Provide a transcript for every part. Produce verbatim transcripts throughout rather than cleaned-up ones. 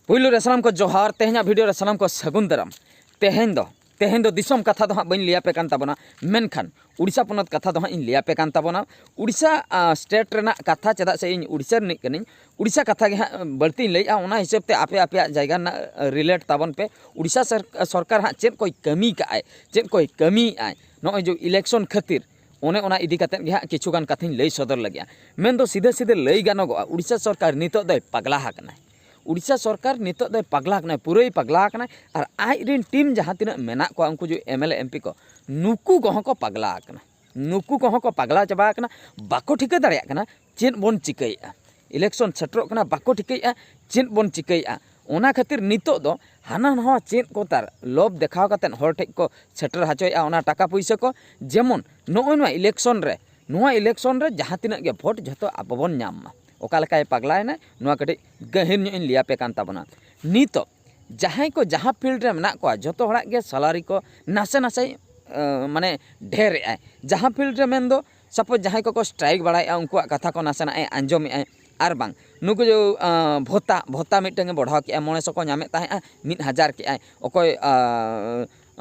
ᱯᱩᱭᱞᱩ ᱨᱮ ᱥᱟᱱᱟᱢ ᱠᱚ ᱡᱚᱦᱟᱨ᱾ ᱛᱮᱦᱮᱧᱟᱜ ᱵᱷᱤᱰᱤᱭᱳ ᱨᱮ ᱥᱟᱱᱟᱢ ᱠᱚ ᱥᱟᱹᱜᱩᱱ ᱫᱟᱨᱟᱢ᱾ ᱛᱮᱦᱮᱧ ᱫᱚ ᱛᱮᱦᱮᱧ ᱫᱚ ᱫᱤᱥᱚᱢ ᱠᱟᱛᱷᱟ ᱫᱚ ᱦᱟᱸᱜ ᱵᱟᱹᱧ ᱞᱟᱹᱭᱟᱯᱮ ᱠᱟᱱ ᱛᱟᱵᱚᱱᱟ, ᱢᱮᱱᱠᱷᱟᱱ ᱩᱲᱤᱥᱥᱟ ᱯᱚᱱᱚᱛ ᱠᱟᱛᱷᱟ ᱫᱚ ᱦᱟᱸᱜ ᱤᱧ ᱞᱟᱹᱭᱟᱯᱮ ᱠᱟᱱ ᱛᱟᱵᱚᱱᱟ᱾ ᱩᱲᱤᱥᱥᱟ ᱥᱴᱮᱴ ᱨᱮᱱᱟᱜ ᱠᱟᱛᱷᱟ, ᱪᱮᱫᱟᱜ ᱥᱮ ᱤᱧ ᱩᱲᱤᱥᱥᱟ ᱨᱤᱱᱤᱡ ᱠᱟᱹᱱᱟᱹᱧ᱾ ᱩᱲᱤᱥᱥᱟ ᱠᱟᱛᱷᱟ ᱜᱮ ᱦᱟᱸᱜ ᱵᱟᱹᱲᱛᱤᱧ ᱞᱟᱹᱭᱮᱜᱼᱟ, ᱚᱱᱟ ᱦᱤᱥᱟᱹᱵ ᱛᱮ ᱟᱯᱮ ᱟᱯᱮᱭᱟᱜ ᱡᱟᱭᱜᱟ ᱨᱮᱱᱟᱜ ᱨᱤᱞᱮᱴ ᱛᱟᱵᱚᱱ ᱯᱮ᱾ ᱩᱲᱤᱥᱥᱟ ᱥᱚᱨ- ᱥᱚᱨᱠᱟᱨ ᱦᱟᱸᱜ ᱪᱮᱫ ᱠᱚᱭ ᱠᱟᱹᱢᱤ ᱠᱟᱜᱼᱟᱭ, ᱪᱮᱫ ᱠᱚᱭ ᱠᱟᱹᱢᱤᱭᱮᱜᱼᱟᱭ ᱱᱚᱜᱼᱚᱭ ᱡᱮ ᱤᱞᱮᱠᱥᱚᱱ ᱠᱷᱟᱹᱛᱤᱨ, ᱚᱱᱮ ᱚᱱᱟ ᱤᱫᱤ ᱠᱟᱛᱮᱫ ᱜᱮ ᱦᱟᱸᱜ ᱠᱤᱪᱷᱩ ᱜᱟᱱ ᱠᱟᱛᱷᱟᱧ ᱞᱟᱹᱭ ᱥᱚᱫᱚᱨ ᱞᱟᱹᱜᱤᱫᱼᱟ᱾ ᱢᱮᱱᱫᱚ ᱥᱤᱫᱷᱟᱹ ᱥᱤᱫᱷᱟᱹ ᱞᱟᱹᱭ ᱜᱟᱱᱚᱜᱚᱜᱼᱟ, ᱩᱲᱤᱥᱥᱟ ᱥᱚᱨᱠᱟᱨ ᱱᱤᱛᱚᱜ ᱫᱚᱭ ᱯᱟᱜᱽᱞᱟ ᱟᱠᱟᱱᱟᱭ᱾ ᱩᱲᱤᱥᱥᱟ ᱥᱚᱨᱠᱟᱨ ᱱᱤᱛᱚᱜ ᱫᱚᱭ ᱯᱟᱜᱽᱞᱟ ᱟᱠᱟᱱᱟᱭ, ᱯᱩᱨᱟᱹᱭ ᱯᱟᱜᱽᱞᱟ ᱟᱠᱟᱱᱟᱭ᱾ ᱟᱨ ᱟᱡ ᱨᱮᱱ ᱴᱤᱢ ᱡᱟᱦᱟᱸ ᱛᱤᱱᱟᱹᱜ ᱢᱮᱱᱟᱜ ᱠᱚᱣᱟ, ᱩᱱᱠᱩ ᱡᱮ M L A M P ᱠᱚ, ᱱᱩᱠᱩ ᱠᱚᱦᱚᱸ ᱠᱚ ᱯᱟᱜᱽᱞᱟ ᱟᱠᱟᱱᱟ᱾ ᱱᱩᱠᱩ ᱠᱚᱦᱚᱸ ᱠᱚ ᱯᱟᱜᱽᱞᱟ ᱪᱟᱵᱟ ᱟᱠᱟᱱᱟ, ᱵᱟᱠᱚ ᱴᱷᱤᱠᱟᱹ ᱫᱟᱲᱮᱭᱟᱜ ᱠᱟᱱᱟ ᱪᱮᱫ ᱵᱚᱱ ᱪᱤᱠᱟᱹᱭᱮᱫᱼᱟ᱾ ᱤᱞᱮᱠᱥᱚᱱ ᱥᱮᱴᱮᱨᱚᱜ ᱠᱟᱱᱟ, ᱵᱟᱠᱚ ᱴᱷᱤᱠᱟᱹᱭᱮᱫᱼᱟ ᱪᱮᱫ ᱵᱚᱱ ᱪᱤᱠᱟᱹᱭᱮᱫᱼᱟ᱾ ᱚᱱᱟ ᱠᱷᱟᱹᱛᱤᱨ ᱱᱤᱛᱚᱜ ᱫᱚ ᱦᱟᱱᱟ ᱱᱟᱣᱟ ᱪᱮᱫ ᱠᱚ ᱛᱟᱨ ᱞᱚᱵᱽ ᱫᱮᱠᱷᱟᱣ ᱠᱟᱛᱮᱫ ᱦᱚᱲ ᱴᱷᱮᱡ ᱠᱚ ᱥᱮᱴᱮᱨ ᱦᱚᱪᱚᱭᱮᱫᱼᱟ ᱚᱱᱟ ᱴᱟᱠᱟ ᱯᱩᱭᱥᱟᱹ ᱠᱚ᱾ ᱡᱮᱢᱚᱱ ᱱᱚᱜᱼᱚᱭ ᱱᱚᱣᱟ ᱤᱞᱮᱠᱥᱚᱱ ᱨᱮ, ᱱᱚᱣᱟ ᱤᱞᱮᱠᱥᱚᱱ ᱨᱮ ᱡᱟᱦᱟᱸ ᱛᱤᱱᱟᱹᱜ ᱜᱮ ᱵᱷᱳᱴ, ᱡᱷᱚᱛᱚ ᱟᱵᱚ ᱵᱚᱱ ᱧᱟᱢ ᱢᱟ᱾ ᱚᱠᱟ ᱞᱮᱠᱟᱭ ᱯᱟᱜᱽᱞᱟᱭᱮᱱᱟ, ᱱᱚᱣᱟ ᱠᱟᱹᱴᱤᱡ ᱜᱟᱹᱦᱤᱨ ᱧᱚᱜ ᱤᱧ ᱞᱟᱹᱭᱟᱯᱮ ᱠᱟᱱ ᱛᱟᱵᱚᱱᱟ᱾ ᱱᱤᱛᱚᱜ ᱡᱟᱦᱟᱸᱭ ᱠᱚ ᱡᱟᱦᱟᱸ ᱯᱷᱤᱞᱰ ᱨᱮ ᱢᱮᱱᱟᱜ ᱠᱚᱣᱟ, ᱡᱷᱚᱛᱚ ᱦᱚᱲᱟᱜ ᱜᱮ ᱥᱮᱞᱟᱨᱤ ᱠᱚ ᱱᱟᱥᱮ ᱱᱟᱥᱮ, ᱮ, ᱢᱟᱱᱮ, ᱰᱷᱮᱨ ᱮᱜᱼᱟᱭ᱾ ᱡᱟᱦᱟᱸ ᱯᱷᱤᱞᱰ ᱨᱮ ᱢᱮᱱᱫᱚ, ᱥᱟᱯᱳᱡᱽ, ᱡᱟᱦᱟᱸᱭ ᱠᱚᱠᱚ ᱥᱴᱨᱟᱭᱤᱠ ᱵᱟᱲᱟᱭᱮᱫᱼᱟ, ᱩᱱᱠᱩᱣᱟᱜ ᱠᱟᱛᱷᱟ ᱠᱚ ᱱᱟᱥᱮᱱᱟᱜ ᱮ ᱟᱸᱡᱚᱢᱮᱫᱼᱟᱭ᱾ ᱟᱨ ᱵᱟᱝ, ᱱᱩᱠᱩ ᱡᱮ, ᱮ, ᱵᱷᱚᱛᱟ, ᱵᱷᱚᱛᱟ ᱢᱤᱫᱴᱟᱝ ᱮ ᱵᱚᱲᱦᱟᱣ ᱠᱮᱜᱼᱟ, ᱢᱚᱬᱮ ᱥᱚ ᱠᱚ ᱧᱟᱢᱮᱫ ᱛᱟᱦᱮᱸᱜᱼᱟ, ᱢᱤᱫ ᱦᱟᱡᱟᱨ ᱠᱮᱜᱼᱟᱭ᱾ ᱚᱠᱚᱭ, ᱮ,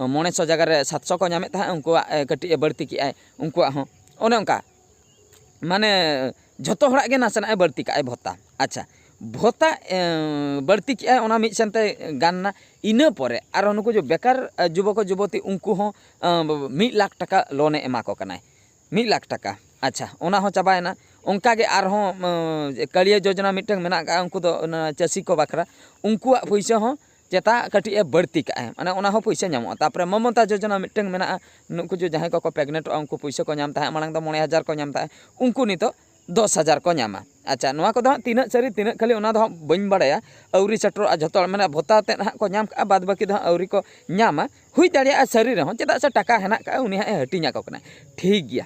ᱢᱚᱬᱮ ᱥᱚ ᱡᱟᱭᱜᱟ ᱨᱮ ᱥᱟᱛ ᱥᱚ ᱠᱚ ᱧᱟᱢᱮᱫ ᱛᱟᱦᱮᱸᱜ, ᱩᱱᱠᱩᱣᱟᱜ, ᱮ, ᱠᱟᱹᱴᱤᱡ ᱮ ᱵᱟᱹᱲᱛᱤ ᱠᱮᱜᱼᱟᱭ, ᱩᱱᱠᱩᱣᱟᱜ ᱦᱚᱸ᱾ ᱚᱱᱮ ᱚᱱᱠᱟ, ᱢᱟᱱᱮ, ᱡᱷᱚᱛᱚ ᱦᱚᱲᱟᱜ ᱜᱮ ᱱᱟᱥᱮᱱᱟᱜ ᱮ ᱵᱟᱹᱲᱛᱤ ᱠᱟᱜᱼᱟᱭ ᱵᱷᱚᱛᱟ᱾ ᱟᱪᱪᱷᱟ, ᱵᱷᱚᱛᱟ, ᱮ, ᱵᱟᱹᱲᱛᱤ ᱠᱮᱜᱼᱟᱭ, ᱚᱱᱟ ᱢᱤᱫ ᱥᱮᱱᱛᱮ ᱜᱟᱱ ᱮᱱᱟ᱾ ᱤᱱᱟᱹ ᱯᱚᱨᱮ ᱟᱨᱦᱚᱸ ᱱᱩᱠᱩ ᱡᱮ ᱵᱮᱠᱟᱨ, ᱮ, ᱡᱩᱵᱚᱠ ᱡᱩᱵᱚᱛᱤ, ᱩᱱᱠᱩ ᱦᱚᱸ, ᱮ, ᱢᱤᱫ ᱞᱟᱠᱷ ᱴᱟᱠᱟ ᱞᱳᱱ ᱮ ᱮᱢᱟ ᱠᱚ ᱠᱟᱱᱟᱭ᱾ ᱢᱤᱫ ᱞᱟᱠᱷ ᱴᱟᱠᱟ᱾ ᱟᱪᱪᱷᱟ, ᱚᱱᱟ ᱦᱚᱸ ᱪᱟᱵᱟᱭᱮᱱᱟ᱾ ᱚᱱᱠᱟ ᱜᱮ ᱟᱨᱦᱚᱸ, ᱮ, ᱠᱟᱹᱲᱤᱭᱟᱹ ᱡᱳᱡᱚᱱᱟ ᱢᱤᱫᱴᱟᱝ ᱢᱮᱱᱟᱜ ᱟᱠᱟᱫᱼᱟ, ᱩᱱᱠᱩ ᱫᱚ ᱚᱱᱟ ᱪᱟᱹᱥᱤ ᱠᱚ ᱵᱟᱠᱷᱨᱟ, ᱩᱱᱠᱩᱣᱟᱜ ᱯᱩᱭᱥᱟᱹ ᱦᱚᱸ ᱪᱮᱛᱟ ᱠᱟᱹᱴᱤᱡ ᱮ ᱵᱟᱹᱲᱛᱤ ᱠᱟᱜᱼᱟᱭ, ᱢᱟᱱᱮ ᱚᱱᱟ ᱦᱚᱸ ᱯᱩᱭᱥᱟᱹ ᱧᱟᱢᱚᱜᱼᱟ᱾ ᱛᱟᱨᱯᱚᱨᱮ ᱢᱚᱢᱚᱛᱟ ᱡᱳᱡᱚᱱᱟ ᱢᱤᱫᱴᱟᱝ ᱢᱮᱱᱟᱜᱼᱟ, ᱱᱩᱠᱩ ᱡᱮ ᱡᱟᱦᱟᱸᱭ ᱠᱚᱠᱚ ᱯᱨᱮᱜᱱᱮᱱᱴᱚᱜᱼᱟ, ᱩᱱᱠᱩ ᱯᱩᱭᱥᱟᱹ ᱠᱚ ᱧᱟᱢ ᱛᱟᱦᱮᱸᱫ, ᱢᱟᱲᱟᱝ ᱫᱚ ᱢᱚᱬᱮ ᱦᱟᱡᱟᱨ ᱠᱚ ᱧᱟᱢ ᱛᱟᱦᱮᱸᱫ, ᱩᱱᱠᱩ ᱱᱤᱛᱚᱜ ᱫᱚᱥ ᱦᱟᱡᱟᱨ ᱠᱚ ᱧᱟᱢᱟ᱾ ᱟᱪᱪᱷᱟ, ᱱᱚᱣᱟ ᱠᱚᱫᱚ ᱦᱟᱸᱜ ᱛᱤᱱᱟᱹᱜ ᱥᱟᱹᱨᱤ ᱛᱤᱱᱟᱹᱜ ᱠᱷᱟᱹᱞᱤ ᱚᱱᱟ ᱫᱚ ᱦᱟᱸᱜ ᱵᱟᱹᱧ ᱵᱟᱲᱟᱭᱟ, ᱟᱹᱣᱨᱤ ᱥᱮᱴᱮᱨᱚᱜᱼᱟ᱾ ᱡᱷᱚᱛᱚ ᱦᱚᱲ ᱢᱟᱱᱮ ᱵᱷᱚᱛᱟ ᱛᱮᱫ ᱦᱟᱸᱜ ᱠᱚ ᱧᱟᱢ ᱠᱟᱜᱼᱟ, ᱵᱟᱫ ᱵᱟᱹᱠᱤ ᱫᱚ ᱦᱟᱸᱜ ᱟᱹᱣᱨᱤ ᱠᱚ ᱧᱟᱢᱟ᱾ ᱦᱩᱭ ᱫᱟᱲᱮᱭᱟᱜᱼᱟ ᱥᱟᱹᱨᱤ ᱨᱮᱦᱚᱸ, ᱪᱮᱫᱟᱜ ᱥᱮ ᱴᱟᱠᱟ ᱦᱮᱱᱟᱜ ᱠᱟᱜᱼᱟ, ᱩᱱᱤ ᱦᱟᱸᱜ ᱮ ᱦᱟᱹᱴᱤᱧ ᱟᱠᱚ ᱠᱟᱱᱟ᱾ ᱴᱷᱤᱠ ᱜᱮᱭᱟ,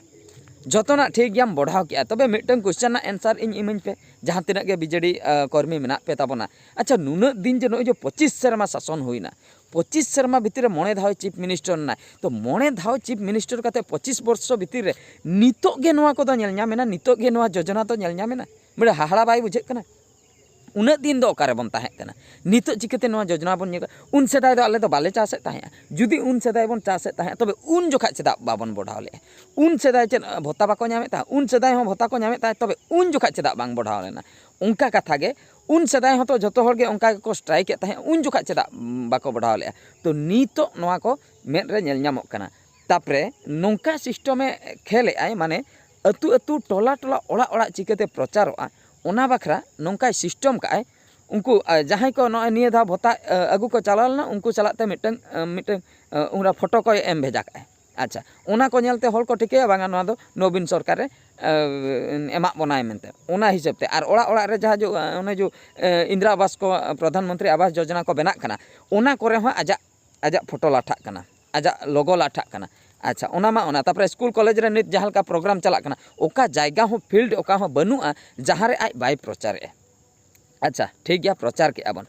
ᱡᱚᱛᱚᱱᱟᱜ ᱴᱷᱤᱠ ᱜᱮᱭᱟᱢ ᱵᱚᱲᱦᱟᱣ ᱠᱮᱜᱼᱟ, ᱛᱚᱵᱮ ᱢᱤᱫᱴᱟᱝ ᱠᱚᱥᱪᱮᱱ ᱨᱮᱱᱟᱜ ᱮᱱᱥᱟᱨ ᱤᱧ ᱤᱢᱟᱹᱧ ᱯᱮ, ᱡᱟᱦᱟᱸ ᱛᱤᱱᱟᱹᱜ ᱜᱮ ᱵᱤᱡᱮᱰᱤ, ᱟ, ᱠᱚᱨᱢᱤ ᱢᱮᱱᱟᱜ ᱯᱮ ᱛᱟᱵᱚᱱᱟ᱾ ᱟᱪᱪᱷᱟ, ᱱᱩᱱᱟᱹᱜ ᱫᱤᱱ ᱡᱮ ᱱᱚᱜᱼᱚᱭ ᱡᱮ ᱯᱚᱸᱪᱤᱥ ᱥᱮᱨᱢᱟ ᱥᱟᱥᱚᱱ ᱦᱩᱭᱱᱟ, ᱯᱚᱸᱪᱤᱥ ᱥᱮᱨᱢᱟ ᱵᱷᱤᱛᱤᱨ ᱨᱮ ᱢᱚᱬᱮ ᱫᱷᱟᱣ ᱪᱤᱯ ᱢᱤᱱᱤᱥᱴᱟᱨ ᱮᱱᱟᱭ, ᱛᱚ ᱢᱚᱬᱮ ᱫᱷᱟᱣ ᱪᱤᱯ ᱢᱤᱱᱤᱥᱴᱟᱨ ᱠᱟᱛᱮ ᱯᱚᱸᱪᱤᱥ ᱵᱚᱨᱥᱚ ᱵᱷᱤᱛᱤᱨ ᱨᱮ ᱱᱤᱛᱚᱜ ᱜᱮ ᱱᱚᱣᱟ ᱠᱚᱫᱚ ᱧᱮᱞ ᱧᱟᱢ ᱮᱱᱟ, ᱱᱤᱛᱚᱜ ᱜᱮ ᱱᱚᱣᱟ ᱡᱳᱡᱚᱱᱟ ᱫᱚ ᱧᱮᱞ ᱧᱟᱢ ᱮᱱᱟ? ᱢᱤᱫᱴᱟᱝ ᱦᱟᱦᱟᱲᱟ ᱵᱟᱭ ᱵᱩᱡᱷᱟᱹᱜ ᱠᱟᱱᱟ? ᱩᱱᱟᱹᱜ ᱫᱤᱱ ᱫᱚ ᱚᱠᱟ ᱨᱮᱵᱚᱱ ᱛᱟᱦᱮᱸ ᱠᱟᱱᱟ? ᱱᱤᱛᱚᱜ ᱪᱤᱠᱟᱹᱛᱮ ᱱᱚᱣᱟ ᱡᱳᱡᱽᱱᱟ ᱵᱚᱱ ᱧᱮᱞ ᱠᱟᱜᱼᱟ? ᱩᱱ ᱥᱮᱫᱟᱭ ᱫᱚ ᱟᱞᱮ ᱫᱚ ᱵᱟᱞᱮ ᱪᱟᱥᱮᱫ ᱛᱟᱦᱮᱸᱜᱼᱟ᱾ ᱡᱩᱫᱤ ᱩᱱ ᱥᱮᱫᱟᱭ ᱵᱚᱱ ᱪᱟᱥᱮᱫ ᱛᱟᱦᱮᱸᱫ, ᱛᱚᱵᱮ ᱩᱱ ᱡᱚᱠᱷᱟᱡ ᱪᱮᱫᱟᱜ ᱵᱟᱵᱚᱱ ᱵᱚᱲᱦᱟᱣ ᱞᱮᱫᱼᱟ? ᱩᱱ ᱥᱮᱫᱟᱭ ᱪᱮᱫ ᱵᱷᱚᱛᱟ ᱵᱟᱠᱚ ᱧᱟᱢᱮᱫ ᱛᱟᱦᱮᱸᱫ? ᱩᱱ ᱥᱮᱫᱟᱭ ᱦᱚᱸ ᱵᱷᱚᱛᱟ ᱠᱚ ᱧᱟᱢᱮᱫ ᱛᱟᱦᱮᱸᱫ, ᱛᱚᱵᱮ ᱩᱱ ᱡᱚᱠᱷᱟᱡ ᱪᱮᱫᱟᱜ ᱵᱟᱝ ᱵᱚᱲᱦᱟᱣ ᱞᱮᱱᱟ? ᱚᱱᱠᱟ ᱠᱟᱛᱷᱟ ᱜᱮ, ᱩᱱ ᱥᱮᱫᱟᱭ ᱦᱚᱸᱛᱚ ᱡᱷᱚᱛᱚ ᱦᱚᱲ ᱜᱮ ᱚᱱᱠᱟ ᱜᱮᱠᱚ ᱥᱴᱨᱟᱭᱤᱠ ᱮᱫ ᱛᱟᱦᱮᱸᱫ, ᱩᱱ ᱡᱚᱠᱷᱟᱡ ᱪᱮᱫᱟᱜ ᱵᱟᱠᱚ ᱵᱚᱲᱦᱟᱣ ᱞᱮᱫᱼᱟ? ᱛᱚ ᱱᱤᱛᱚᱜ ᱱᱚᱣᱟ ᱠᱚ ᱢᱮᱫ ᱨᱮ ᱧᱮᱞ ᱧᱟᱢᱚᱜ ᱠᱟᱱᱟ᱾ ᱛᱟᱯᱚᱨᱮ ᱱᱚᱝᱠᱟ ᱥᱤᱥᱴᱮᱢᱮ ᱠᱷᱮᱞᱮᱫ ᱟᱭ, ᱢᱟᱱᱮ ᱟᱹᱛᱩ ᱟᱹᱛᱩ, ᱴᱚᱞᱟ ᱴᱚᱞᱟ, ᱚᱲᱟᱜ ᱚᱲᱟᱜ ᱪᱤᱠᱟᱹᱛᱮ ᱯᱨᱚᱪᱟᱨᱚᱜᱼᱟ, ᱚᱱᱟ ᱵᱟᱠᱷᱨᱟ ᱱᱚᱝᱠᱟᱭ ᱥᱤᱥᱴᱮᱢ ᱠᱟᱜᱼᱟᱭ᱾ ᱩᱱᱠᱩ ᱟ, ᱡᱟᱦᱟᱸᱭ ᱠᱚ ᱱᱚᱜᱼᱚᱭ ᱱᱤᱭᱟᱹ ᱫᱷᱟᱣ ᱵᱷᱚᱛᱟ ᱟ, ᱟᱹᱜᱩ ᱠᱚ ᱪᱟᱞᱟᱣ ᱞᱮᱱᱟ, ᱩᱱᱠᱩ ᱥᱟᱞᱟᱜ ᱛᱮ ᱢᱤᱫᱴᱟᱝ ᱟ, ᱢᱤᱫᱴᱟᱝ ᱟ, ᱚᱱᱟ ᱯᱷᱳᱴᱳ ᱠᱚᱭ ᱮᱢ ᱵᱷᱮᱡᱟ ᱠᱟᱜᱼᱟᱭ᱾ ᱟᱪᱪᱷᱟ, ᱚᱱᱟ ᱠᱚ ᱧᱮᱞᱛᱮ ᱦᱚᱲ ᱠᱚ ᱴᱷᱤᱠᱟᱹᱭᱟ, ᱵᱟᱝᱟ, ᱱᱚᱣᱟ ᱫᱚ ᱱᱚᱵᱤᱱ ᱥᱚᱨᱠᱟᱨᱮ ᱟ, ᱮᱢᱟᱜ ᱵᱚᱱᱟᱭ ᱢᱮᱱᱛᱮ᱾ ᱚᱱᱟ ᱦᱤᱥᱟᱹᱵ ᱛᱮ ᱟᱨ ᱚᱲᱟᱜ ᱚᱲᱟᱜ ᱨᱮ ᱡᱟᱦᱟᱸ ᱡᱚ, ᱚᱱᱮ ᱡᱚ ᱟ, ᱤᱱᱫᱨᱟ ᱟᱵᱟᱥ ᱠᱚ, ᱯᱨᱚᱫᱷᱟᱱ ᱢᱚᱱᱛᱨᱤ ᱟᱵᱟᱥ ᱡᱳᱡᱚᱱᱟ ᱠᱚ ᱵᱮᱱᱟᱜ ᱠᱟᱱᱟ, ᱚᱱᱟ ᱠᱚᱨᱮ ᱦᱚᱸ ᱟᱡᱟᱜ ᱟᱡᱟᱜ ᱯᱷᱳᱴᱳ ᱞᱟᱴᱷᱟᱜ ᱠᱟᱱᱟ, ᱟᱡᱟᱜ ᱞᱳᱜᱳ ᱞᱟᱴᱷᱟᱜ ᱠᱟᱱᱟ᱾ ᱟᱪᱪᱷᱟ, ᱚᱱᱟ ᱢᱟ ᱚᱱᱟ᱾ ᱛᱟᱨᱯᱚᱨᱮ ᱥᱠᱩᱞ ᱠᱚᱞᱮᱡᱽ ᱨᱮ ᱱᱤᱛ ᱡᱟᱦᱟᱸ ᱞᱮᱠᱟ ᱯᱨᱳᱜᱨᱟᱢ ᱪᱟᱞᱟᱜ ᱠᱟᱱᱟ, ᱚᱠᱟ ᱡᱟᱭᱜᱟ ᱦᱚᱸ, ᱯᱷᱤᱞᱰ ᱚᱠᱟ ᱦᱚᱸ ᱵᱟᱹᱱᱩᱜᱼᱟ ᱡᱟᱦᱟᱸ ᱨᱮ ᱟᱡ ᱵᱟᱭ ᱯᱨᱚᱪᱟᱨᱮᱜᱼᱟ᱾ ᱟᱪᱪᱷᱟ, ᱴᱷᱤᱠ ᱜᱮᱭᱟ, ᱯᱨᱚᱪᱟᱨ ᱠᱮᱜᱼᱟ ᱵᱚᱱ᱾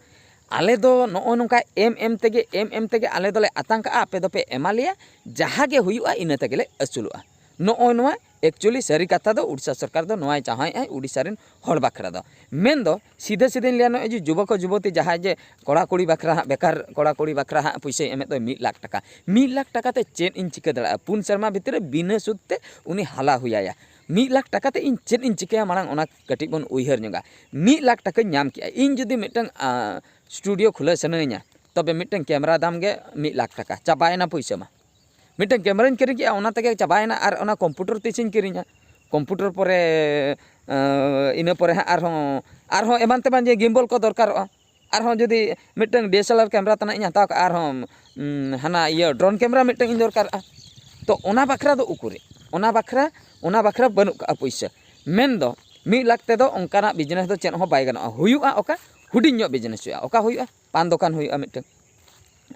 ᱟᱞᱮ ᱫᱚ ᱱᱚᱜᱼᱚ ᱱᱚᱝᱠᱟ ᱮᱢ ᱮᱢ ᱛᱮᱜᱮ, ᱮᱢ ᱮᱢ ᱛᱮᱜᱮ ᱟᱞᱮ ᱫᱚᱞᱮ ᱟᱛᱟᱝ ᱠᱟᱜᱼᱟ, ᱟᱯᱮ ᱫᱚᱯᱮ ᱮᱢᱟ ᱞᱮᱭᱟ, ᱡᱟᱦᱟᱸ ᱜᱮ ᱦᱩᱭᱩᱜᱼᱟ ᱤᱱᱟᱹ ᱛᱮᱜᱮ ᱞᱮ ᱟᱹᱥᱩᱞᱚᱜᱼᱟ᱾ ᱱᱚᱜᱼᱚᱭ ᱱᱚᱣᱟ ᱮᱠᱪᱩᱭᱮᱞᱤ ᱥᱟᱹᱨᱤ ᱠᱟᱛᱷᱟ ᱫᱚ, ᱩᱲᱤᱥᱥᱟ ᱥᱚᱨᱠᱟᱨ ᱫᱚ ᱱᱚᱣᱟᱭ ᱪᱟᱦᱟᱣᱮᱫᱼᱟᱭ ᱩᱲᱤᱥᱥᱟ ᱨᱮᱱ ᱦᱚᱲ ᱵᱟᱠᱷᱨᱟ ᱫᱚ᱾ ᱢᱮᱱᱫᱚ ᱥᱤᱫᱷᱟᱹ ᱥᱤᱫᱷᱟᱹᱧ ᱞᱟᱹᱭᱟ, ᱱᱚᱜᱼᱚᱭ ᱡᱮ ᱡᱩᱵᱚᱠ ᱡᱩᱵᱚᱛᱤ, ᱡᱟᱦᱟᱸᱭ ᱡᱮ ᱠᱚᱲᱟ ᱠᱩᱲᱤ ᱵᱟᱠᱷᱨᱟ ᱦᱟᱸᱜ, ᱵᱮᱠᱟᱨ ᱠᱚᱲᱟ ᱠᱩᱲᱤ ᱵᱟᱠᱷᱨᱟ ᱦᱟᱸᱜ ᱯᱩᱭᱥᱟᱹᱭ ᱮᱢᱮᱫ ᱫᱚ ᱢᱤᱫ ᱞᱟᱠᱷ ᱴᱟᱠᱟ, ᱢᱤᱫ ᱞᱟᱠᱷ ᱴᱟᱠᱟ ᱛᱮ ᱪᱮᱫ ᱤᱧ ᱪᱤᱠᱟᱹ ᱫᱟᱲᱮᱭᱟᱜᱼᱟ? ᱯᱩᱱ ᱥᱮᱨᱢᱟ ᱵᱷᱤᱛᱤᱨ ᱨᱮ ᱵᱤᱱᱟᱹ ᱥᱩᱫ ᱛᱮ ᱩᱱᱤ ᱦᱟᱞᱟ ᱦᱩᱭᱟᱭᱟ᱾ ᱢᱤᱫ ᱞᱟᱠᱷ ᱴᱟᱠᱟ ᱛᱮ ᱤᱧ ᱪᱮᱫ ᱤᱧ ᱪᱤᱠᱟᱹᱭᱟ, ᱢᱟᱲᱟᱝ ᱚᱱᱟ ᱠᱟᱹᱴᱤᱡ ᱵᱚᱱ ᱩᱭᱦᱟᱹᱨ ᱧᱚᱜᱟ᱾ ᱢᱤᱫ ᱞᱟᱠᱷ ᱴᱟᱠᱟᱧ ᱧᱟᱢ ᱠᱮᱜᱼᱟ, ᱤᱧ ᱡᱩᱫᱤ ᱢᱤᱫᱴᱟᱝ ᱟ, ᱥᱴᱩᱰᱤᱭᱳ ᱠᱷᱩᱞᱟᱹᱣ ᱥᱟᱱᱟᱧᱟ, ᱛᱚᱵᱮ ᱢᱤᱫᱴᱟᱝ ᱠᱮᱢᱮᱨᱟ ᱫᱟᱢ ᱜᱮ ᱢᱤᱫ ᱞᱟᱠᱷ ᱴᱟᱠᱟ, ᱪᱟᱵᱟᱭᱮᱱᱟ ᱯᱩᱭᱥᱟᱹ ᱢᱟ᱾ ᱢᱤᱫᱴᱟᱝ ᱠᱮᱢᱮᱨᱟᱧ ᱠᱤᱨᱤᱧ ᱠᱮᱜᱼᱟ, ᱚᱱᱟ ᱛᱮᱜᱮ ᱪᱟᱵᱟᱭᱮᱱᱟ᱾ ᱟᱨ ᱚᱱᱟ ᱠᱚᱢᱯᱤᱭᱩᱴᱟᱨ ᱛᱤᱥᱤᱧ ᱠᱤᱨᱤᱧᱟ? ᱠᱚᱢᱯᱤᱭᱩᱴᱟᱨ ᱯᱚᱨᱮ, ᱟᱸ, ᱤᱱᱟᱹ ᱯᱚᱨᱮ ᱦᱟᱸᱜ ᱟᱨᱦᱚᱸ, ᱟᱨᱦᱚᱸ ᱮᱢᱟᱱ ᱛᱮᱢᱟᱱ ᱡᱮ ᱜᱤᱢᱵᱚᱞ ᱠᱚ ᱫᱚᱨᱠᱟᱨᱚᱜᱼᱟ᱾ ᱟᱨᱦᱚᱸ ᱡᱩᱫᱤ ᱢᱤᱫᱴᱟᱝ ᱰᱤ ᱮᱥ ᱮᱞ ᱟᱨ ᱠᱮᱢᱮᱨᱟ ᱛᱟᱱᱟᱜ ᱤᱧ ᱦᱟᱛᱟᱣ ᱠᱟᱜᱼᱟ, ᱟᱨᱦᱚᱸ, ᱩᱸ, ᱦᱟᱱᱟ ᱤᱭᱟᱹ ᱰᱨᱳᱱ ᱠᱮᱢᱮᱨᱟ ᱢᱤᱫᱴᱟᱝ ᱤᱧ ᱫᱚᱨᱠᱟᱨᱚᱜᱼᱟ᱾ ᱛᱚ ᱚᱱᱟ ᱵᱟᱠᱷᱨᱟ ᱫᱚ ᱩᱠᱩᱨᱮ? ᱚᱱᱟ ᱵᱟᱠᱷᱨᱟ, ᱚᱱᱟ ᱵᱟᱠᱷᱨᱟ ᱵᱟᱹᱱᱩᱜ ᱠᱟᱜᱼᱟ ᱯᱩᱭᱥᱟᱹ᱾ ᱢᱮᱱᱫᱚ ᱢᱤᱫ ᱞᱟᱠᱷ ᱛᱮᱫᱚ ᱚᱱᱠᱟᱱᱟᱜ ᱵᱤᱡᱽᱱᱮᱥ ᱫᱚ ᱪᱮᱫ ᱦᱚᱸ ᱵᱟᱭ ᱜᱟᱱᱚᱜᱼᱟ᱾ ᱦᱩᱭᱩᱜᱼᱟ ᱚᱠᱟ? ᱦᱩᱰᱤᱧ ᱧᱚᱜ ᱵᱤᱡᱽᱱᱮᱥ ᱦᱩᱭᱩᱜᱼᱟ᱾ ᱚᱠᱟ ᱦᱩᱭᱩᱜᱼᱟ? ᱯᱟᱱ ᱫᱚᱠᱟᱱ ᱦᱩᱭᱩᱜᱼᱟ ᱢᱤᱫᱴᱟᱝ᱾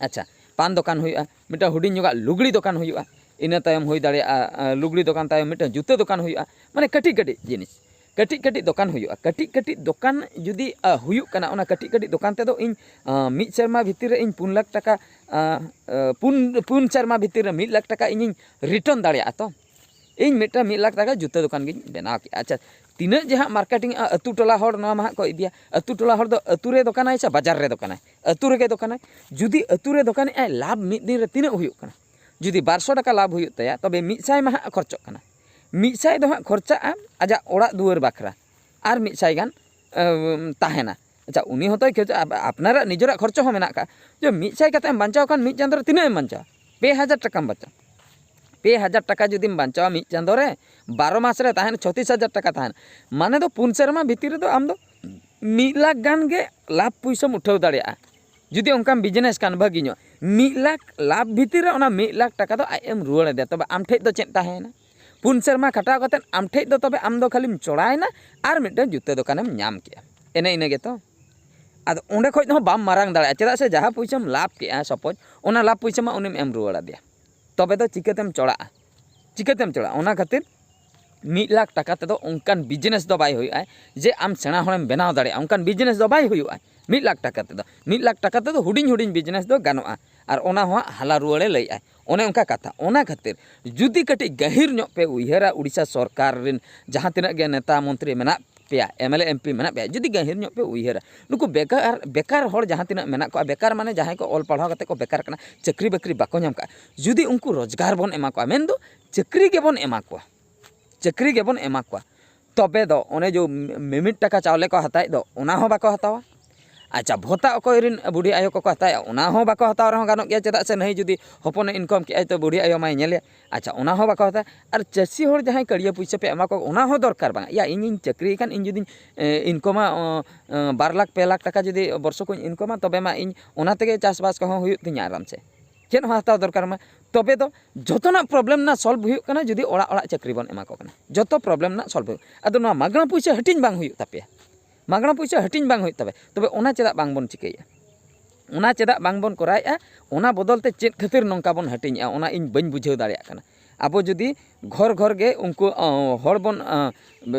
ᱟᱪᱪᱷᱟ, ᱯᱟᱱ ᱫᱚᱠᱟᱱ ᱦᱩᱭᱩᱜᱼᱟ, ᱢᱤᱫᱴᱟᱝ ᱦᱩᱰᱤᱧ ᱧᱚᱜᱟᱜ ᱞᱩᱜᱽᱲᱤ ᱫᱚᱠᱟᱱ ᱦᱩᱭᱩᱜᱼᱟ, ᱤᱱᱟᱹ ᱛᱟᱭᱚᱢ ᱦᱩᱭ ᱫᱟᱲᱮᱭᱟᱜᱼᱟ, ᱟᱸ, ᱞᱩᱜᱽᱲᱤ ᱫᱚᱠᱟᱱ ᱛᱟᱭᱚᱢ ᱢᱤᱫᱴᱟᱝ ᱡᱩᱛᱟᱹ ᱫᱚᱠᱟᱱ ᱦᱩᱭᱩᱜᱼᱟ, ᱢᱟᱱᱮ ᱠᱟᱹᱴᱤᱡ ᱠᱟᱹᱴᱤᱡ ᱡᱤᱱᱤᱥ, ᱠᱟᱹᱴᱤᱡ ᱠᱟᱹᱴᱤᱡ ᱫᱚᱠᱟᱱ ᱦᱩᱭᱩᱜᱼᱟ᱾ ᱠᱟᱹᱴᱤᱡ ᱠᱟᱹᱴᱤᱡ ᱫᱚᱠᱟᱱ ᱡᱩᱫᱤ, ᱟᱸ, ᱦᱩᱭᱩᱜ ᱠᱟᱱᱟ, ᱚᱱᱟ ᱠᱟᱹᱴᱤᱡ ᱠᱟᱹᱴᱤᱡ ᱫᱚᱠᱟᱱ ᱛᱮᱫᱚ ᱤᱧ, ᱟᱸ, ᱢᱤᱫ ᱥᱮᱨᱢᱟ ᱵᱷᱤᱛᱤᱨ ᱨᱮ ᱤᱧ ᱯᱩᱱ ᱞᱟᱠᱷ ᱴᱟᱠᱟ, ᱟᱸ, ᱟᱸ, ᱯᱩᱱ, ᱯᱩᱱ ᱥᱮᱨᱢᱟ ᱵᱷᱤᱛᱤᱨ ᱨᱮ ᱢᱤᱫ ᱞᱟᱠᱷ ᱴᱟᱠᱟ ᱤᱧᱤᱧ ᱨᱤᱴᱟᱨᱱ ᱫᱟᱲᱮᱭᱟᱜᱼᱟ ᱛᱚ᱾ ᱤᱧ ᱢᱤᱫᱴᱟᱝ ᱢᱤᱫ ᱞᱟᱠᱷ ᱴᱟᱠᱟ ᱡᱩᱛᱟᱹ ᱫᱚᱠᱟᱱ ᱜᱤᱧ ᱵᱮᱱᱟᱣ ᱠᱮᱜᱼᱟ᱾ ᱟᱪᱪᱷᱟ, ᱛᱤᱱᱟᱹᱜ ᱡᱮ ᱦᱟᱸᱜ ᱢᱟᱨᱠᱮᱴᱤᱝ ᱟ, ᱟᱹᱛᱩ ᱴᱚᱞᱟ ᱦᱚᱲ ᱱᱚᱣᱟ ᱢᱟ ᱦᱟᱸᱜ ᱠᱚ ᱤᱫᱤᱭᱟ᱾ ᱟᱹᱛᱩ ᱴᱚᱞᱟ ᱦᱚᱲ ᱫᱚ ᱟᱹᱛᱩ ᱨᱮ ᱫᱚᱠᱟᱱᱟᱭ ᱥᱮ ᱵᱟᱡᱟᱨ ᱨᱮ ᱫᱚᱠᱟᱱᱟᱭ? ᱟᱹᱛᱩ ᱨᱮᱜᱮ ᱫᱚᱠᱟᱱᱟᱭ᱾ ᱡᱩᱫᱤ ᱟᱹᱛᱩ ᱨᱮ ᱫᱚᱠᱟᱱᱮᱜᱼᱟᱭ, ᱞᱟᱵᱷ ᱢᱤᱫ ᱫᱤᱱ ᱨᱮ ᱛᱤᱱᱟᱹᱜ ᱦᱩᱭᱩᱜ ᱠᱟᱱᱟ? ᱡᱩᱫᱤ ᱵᱟᱨᱥᱚ ᱴᱟᱠᱟ ᱞᱟᱵᱷ ᱦᱩᱭᱩᱜ ᱛᱟᱭᱟ, ᱛᱚᱵᱮ ᱢᱤᱫ ᱥᱟᱭ ᱢᱟ ᱦᱟᱸᱜ ᱠᱷᱚᱨᱪᱚᱜ ᱠᱟᱱᱟ᱾ ᱢᱤᱫ ᱥᱟᱭ ᱫᱚ ᱦᱟᱸᱜ ᱠᱷᱚᱨᱪᱟᱜᱼᱟ ᱟᱡᱟᱜ ᱚᱲᱟᱜ ᱫᱩᱣᱟᱹᱨ ᱵᱟᱠᱷᱨᱟ, ᱟᱨ ᱢᱤᱫ ᱥᱟᱭ ᱜᱟᱱ ᱛᱟᱦᱮᱱᱟ᱾ ᱟᱪᱪᱷᱟ, ᱩᱱᱤ ᱦᱚᱸᱛᱚᱭ ᱠᱷᱚᱨᱪᱟᱜᱼᱟ᱾ ᱟᱯᱱᱟᱨᱟᱜ ᱱᱤᱡᱮᱨᱟᱜ ᱠᱷᱚᱨᱪᱟ ᱦᱚᱸ ᱢᱮᱱᱟᱜ ᱠᱟᱜᱼᱟ᱾ ᱡᱮ ᱢᱤᱫ ᱥᱟᱭ ᱠᱟᱛᱮ ᱮᱢ ᱵᱟᱧᱪᱟᱣ ᱠᱷᱟᱱ, ᱢᱤᱫ ᱪᱟᱸᱫᱳ ᱨᱮ ᱛᱤᱱᱟᱹᱜ ᱮᱢ ᱵᱟᱧᱪᱟᱣᱟ? ᱯᱮ ᱦᱟᱡᱟᱨ ᱴᱟᱠᱟᱢ ᱵᱟᱧᱪᱟᱣᱟ᱾ ᱯᱮ ᱦᱟᱡᱟᱨ ᱴᱟᱠᱟ ᱡᱩᱫᱤᱢ ᱵᱟᱧᱪᱟᱣᱟ ᱢᱤᱫ ᱪᱟᱸᱫᱳ ᱨᱮ, ᱵᱟᱨᱚ ᱢᱟᱥ ᱨᱮ ᱛᱟᱦᱮᱱ ᱪᱷᱚᱛᱤᱥ ᱦᱟᱡᱟᱨ ᱴᱟᱠᱟ ᱛᱟᱦᱮᱱ, ᱢᱟᱱᱮ ᱫᱚ ᱯᱩᱱ ᱥᱮᱨᱢᱟ ᱵᱷᱤᱛᱤᱨ ᱨᱮᱫᱚ ᱟᱢ ᱫᱚ ᱢᱤᱫ ᱞᱟᱠᱷ ᱜᱟᱱ ᱜᱮ ᱞᱟᱵᱷ ᱯᱩᱭᱥᱟᱹᱢ ᱩᱴᱷᱟᱹᱣ ᱫᱟᱲᱮᱭᱟᱜᱼᱟ᱾ ᱡᱩᱫᱤ ᱚᱱᱠᱟᱢ ᱵᱤᱡᱽᱱᱮᱥ ᱠᱷᱟᱱ ᱵᱷᱟᱹᱜᱤ ᱧᱚᱜ, ᱢᱤᱫ ᱞᱟᱠᱷ ᱞᱟᱵᱷ ᱵᱷᱤᱛᱤᱨ ᱨᱮ ᱚᱱᱟ ᱢᱤᱫ ᱞᱟᱠᱷ ᱴᱟᱠᱟ ᱫᱚ ᱟᱡ ᱮᱢ ᱨᱩᱣᱟᱹᱲ ᱟᱫᱮᱭᱟ, ᱛᱚᱵᱮ ᱟᱢ ᱴᱷᱮᱡ ᱫᱚ ᱪᱮᱫ ᱛᱟᱦᱮᱸᱭᱮᱱᱟ? ᱯᱩᱱ ᱥᱮᱨᱢᱟ ᱠᱷᱟᱴᱟᱣ ᱠᱟᱛᱮᱫ ᱟᱢ ᱴᱷᱮᱡ ᱫᱚ ᱛᱚᱵᱮ ᱟᱢ ᱫᱚ ᱠᱷᱟᱹᱞᱤᱢ ᱪᱚᱲᱟᱭᱮᱱᱟ ᱟᱨ ᱢᱤᱫᱴᱮᱱ ᱡᱩᱛᱟᱹ ᱫᱚᱠᱟᱱᱮᱢ ᱧᱟᱢ ᱠᱮᱜᱼᱟ᱾ ᱮᱱᱮ ᱤᱱᱟᱹ ᱜᱮᱛᱚ᱾ ᱟᱫᱚ ᱚᱸᱰᱮ ᱠᱷᱚᱡ ᱦᱚᱸ ᱵᱟᱢ ᱢᱟᱨᱟᱝ ᱫᱟᱲᱮᱭᱟᱜᱼᱟ, ᱪᱮᱫᱟᱜ ᱥᱮ ᱡᱟᱦᱟᱸ ᱯᱩᱭᱥᱟᱹᱢ ᱞᱟᱵᱷ ᱠᱮᱜᱼᱟ, ᱥᱟᱯᱳᱡᱽ, ᱚᱱᱟ ᱞᱟᱵᱷ ᱯᱩᱭᱥᱟᱹ ᱢᱟ ᱩᱱᱤᱢ ᱮᱢ ᱨᱩᱣᱟᱹᱲ ᱟᱫᱮᱭᱟ᱾ ᱛᱚᱵᱮ ᱫᱚ ᱪᱤᱠᱟᱹᱛᱮᱢ ᱪᱚᱲᱟᱜᱼᱟ? ᱪᱤᱠᱟᱹᱛᱮᱢ ᱪᱚᱲᱟᱜᱼᱟ? ᱚᱱᱟ ᱠᱷᱟᱹᱛᱤᱨ ᱢᱤᱫ ᱞᱟᱠᱷ ᱴᱟᱠᱟ ᱛᱮᱫᱚ ᱚᱱᱠᱟᱱ ᱵᱤᱡᱽᱱᱮᱥ ᱫᱚ ᱵᱟᱭ ᱦᱩᱭᱩᱜᱼᱟ ᱡᱮ ᱟᱢ ᱥᱮᱬᱟ ᱦᱚᱲᱮᱢ ᱵᱮᱱᱟᱣ ᱫᱟᱲᱮᱭᱟᱜᱼᱟ᱾ ᱚᱱᱠᱟᱱ ᱵᱤᱡᱽᱱᱮᱥ ᱫᱚ ᱵᱟᱭ ᱦᱩᱭᱩᱜᱼᱟ ᱢᱤᱫ ᱞᱟᱠᱷ ᱴᱟᱠᱟ ᱛᱮᱫᱚ᱾ ᱢᱤᱫ ᱞᱟᱠᱷ ᱴᱟᱠᱟ ᱛᱮᱫᱚ ᱦᱩᱰᱤᱧ ᱦᱩᱰᱤᱧ ᱵᱤᱡᱽᱱᱮᱥ ᱫᱚ ᱜᱟᱱᱚᱜᱼᱟ, ᱟᱨ ᱚᱱᱟ ᱦᱚᱸ ᱦᱟᱸᱜ ᱦᱟᱞᱟ ᱨᱩᱣᱟᱹᱲᱮ ᱞᱟᱹᱭᱮᱜᱼᱟᱭ᱾ ᱚᱱᱮ ᱚᱱᱠᱟ ᱠᱟᱛᱷᱟ᱾ ᱚᱱᱟ ᱠᱷᱟᱹᱛᱤᱨ ᱡᱩᱫᱤ ᱠᱟᱹᱴᱤᱡ ᱜᱟᱹᱦᱤᱨ ᱧᱚᱜ ᱯᱮ ᱩᱭᱦᱟᱹᱨᱟ, ᱩᱲᱤᱥᱥᱟ ᱥᱚᱨᱠᱟᱨ ᱨᱮᱱ ᱡᱟᱦᱟᱸ ᱛᱤᱱᱟᱹᱜ ᱜᱮ ᱱᱮᱛᱟ ᱢᱚᱱᱛᱨᱤ ᱢᱮᱱᱟᱜ ᱯᱮᱭᱟ, M L A, M P ᱢᱮᱱᱟᱜ ᱯᱮᱭᱟ, ᱡᱩᱫᱤ ᱜᱟᱹᱦᱤᱨ ᱧᱚᱜ ᱯᱮ ᱩᱭᱦᱟᱹᱨᱟ, ᱱᱩᱠᱩ ᱵᱮᱠᱟᱨ, ᱵᱮᱠᱟᱨ ᱦᱚᱲ ᱡᱟᱦᱟᱸ ᱛᱤᱱᱟᱹᱜ ᱢᱮᱱᱟᱜ ᱠᱚᱣᱟ, ᱵᱮᱠᱟᱨ ᱢᱟᱱᱮ ᱡᱟᱦᱟᱸᱭ ᱠᱚ ᱚᱞ ᱯᱟᱲᱦᱟᱣ ᱠᱟᱛᱮ ᱠᱚ ᱵᱮᱠᱟᱨ ᱠᱟᱱᱟ, ᱪᱟᱹᱠᱨᱤ ᱵᱟᱹᱠᱨᱤ ᱵᱟᱠᱚ ᱧᱟᱢ ᱠᱟᱜᱼᱟ, ᱡᱩᱫᱤ ᱩᱱᱠᱩ ᱨᱳᱡᱽᱜᱟᱨ ᱵᱚᱱ ᱮᱢᱟ ᱠᱚᱣᱟ, ᱢᱮᱱᱫᱚ ᱪᱟᱹᱠᱨᱤ ᱜᱮᱵᱚᱱ ᱮᱢᱟ ᱠᱚᱣᱟ, ᱪᱟᱹᱠᱨᱤ ᱜᱮᱵᱚᱱ ᱮᱢᱟ ᱠᱚᱣᱟ, ᱛᱚᱵᱮ ᱫᱚ ᱚᱱᱮ ᱡᱮ ᱢᱤᱢᱤᱫ ᱴᱟᱠᱟ ᱪᱟᱣᱞᱮ ᱠᱚ ᱦᱟᱛᱟᱣᱮᱫ ᱫᱚ, ᱚᱱᱟ ᱦᱚᱸ ᱵᱟᱠᱚ ᱦᱟᱛᱟᱣᱟ᱾ ᱟᱪᱪᱷᱟ, ᱵᱷᱚᱛᱟ ᱚᱠᱚᱭ ᱨᱮᱱ ᱵᱩᱰᱷᱤ ᱟᱭᱳ ᱠᱚᱠᱚ ᱦᱟᱛᱟᱣᱮᱫᱼᱟ, ᱚᱱᱟ ᱦᱚᱸ ᱵᱟᱠᱚ ᱦᱟᱛᱟᱣ ᱨᱮᱦᱚᱸ ᱜᱟᱱᱚᱜ ᱜᱮᱭᱟ, ᱪᱮᱫᱟᱜ ᱥᱮ ᱱᱟᱹᱭ ᱡᱩᱫᱤ ᱦᱚᱯᱚᱱᱮ ᱤᱱᱠᱟᱢ ᱠᱮᱜᱼᱟᱭ, ᱛᱚ ᱵᱩᱰᱷᱤ ᱟᱭᱳ ᱢᱟᱭ ᱧᱮᱞᱮᱭᱟ᱾ ᱟᱪᱪᱷᱟ, ᱚᱱᱟ ᱦᱚᱸ ᱵᱟᱠᱚ ᱦᱟᱛᱟᱣᱟ᱾ ᱟᱨ ᱪᱟᱹᱥᱤ ᱦᱚᱲ ᱡᱟᱦᱟᱸᱭ ᱠᱟᱹᱲᱭᱟᱹ ᱯᱩᱭᱥᱟᱹ ᱯᱮ ᱮᱢᱟ ᱠᱚ, ᱚᱱᱟ ᱦᱚᱸ ᱫᱚᱨᱠᱟᱨ ᱵᱟᱝ᱾ ᱭᱟ, ᱤᱧᱤᱧ ᱪᱟᱹᱠᱨᱤᱭ ᱠᱷᱟᱱ, ᱤᱧ ᱡᱩᱫᱤᱧ, ᱮ, ᱤᱱᱠᱟᱢᱟ, ᱚ, ᱚ, ᱵᱟᱨ ᱞᱟᱠᱷ, ᱯᱮ ᱞᱟᱠᱷ ᱴᱟᱠᱟ ᱡᱩᱫᱤ ᱵᱚᱨᱥᱚ ᱠᱚᱧ ᱤᱱᱠᱟᱢᱟ, ᱛᱚᱵᱮ ᱢᱟ ᱤᱧ ᱚᱱᱟ ᱛᱮᱜᱮ ᱪᱟᱥᱵᱟᱥ ᱠᱚᱦᱚᱸ ᱦᱩᱭᱩᱜ ᱛᱤᱧᱟ ᱟᱨᱟᱢ ᱥᱮ᱾ ᱪᱮᱫ ᱦᱚᱸ ᱦᱟᱛᱟᱣ ᱫᱚᱨᱠᱟᱨ ᱢᱟ᱾ ᱛᱚᱵᱮ ᱫᱚ ᱡᱚᱛᱚᱱᱟᱜ ᱯᱨᱚᱵᱞᱮᱢ ᱨᱮᱱᱟᱜ ᱥᱚᱞᱵᱷ ᱦᱩᱭᱩᱜ ᱠᱟᱱᱟ ᱡᱩᱫᱤ ᱚᱲᱟᱜ ᱚᱲᱟᱜ ᱪᱟᱹᱠᱨᱤ ᱵᱚᱱ ᱮᱢᱟ ᱠᱚ ᱠᱟᱱᱟ᱾ ᱡᱚᱛᱚ ᱯᱨᱚᱵᱞᱮᱢ ᱨᱮᱱᱟᱜ ᱥᱚᱞᱵᱷ ᱦᱩᱭᱩᱜ᱾ ᱟᱫᱚ ᱱᱚᱣᱟ ᱢᱟᱜᱽᱱᱟ ᱯᱩᱭᱥᱟᱹ ᱦᱟᱹᱴᱤᱧ ᱵᱟᱝ ᱦᱩᱭᱩᱜ ᱛᱟᱯᱮᱭᱟ, ᱢᱟᱜᱽᱱᱟ ᱯᱩᱭᱥᱟᱹ ᱦᱟᱹᱴᱤᱧ ᱵᱟᱝ ᱦᱩᱭᱩᱜ ᱛᱟᱯᱮ, ᱛᱚᱵᱮ ᱚᱱᱟ ᱪᱮᱫᱟᱜ ᱵᱟᱝ ᱵᱚᱱ ᱪᱤᱠᱟᱹᱭᱮᱫᱼᱟ? ᱚᱱᱟ ᱪᱮᱫᱟᱜ ᱵᱟᱝ ᱵᱚᱱ ᱠᱚᱨᱟᱣᱮᱫᱼᱟ? ᱚᱱᱟ ᱵᱚᱫᱚᱞ ᱛᱮ ᱪᱮᱫ ᱠᱷᱟᱹᱛᱤᱨ ᱱᱚᱝᱠᱟ ᱵᱚᱱ ᱦᱟᱹᱴᱤᱧᱮᱫᱼᱟ, ᱚᱱᱟ ᱤᱧ ᱵᱟᱹᱧ ᱵᱩᱡᱷᱟᱹᱣ ᱫᱟᱲᱮᱭᱟᱜ ᱠᱟᱱᱟ᱾ ᱟᱵᱚ ᱡᱩᱫᱤ ᱜᱷᱚᱨ ᱜᱷᱚᱨ ᱜᱮ ᱩᱱᱠᱩ, ᱚ, ᱦᱚᱲ ᱵᱚᱱ, ᱚ,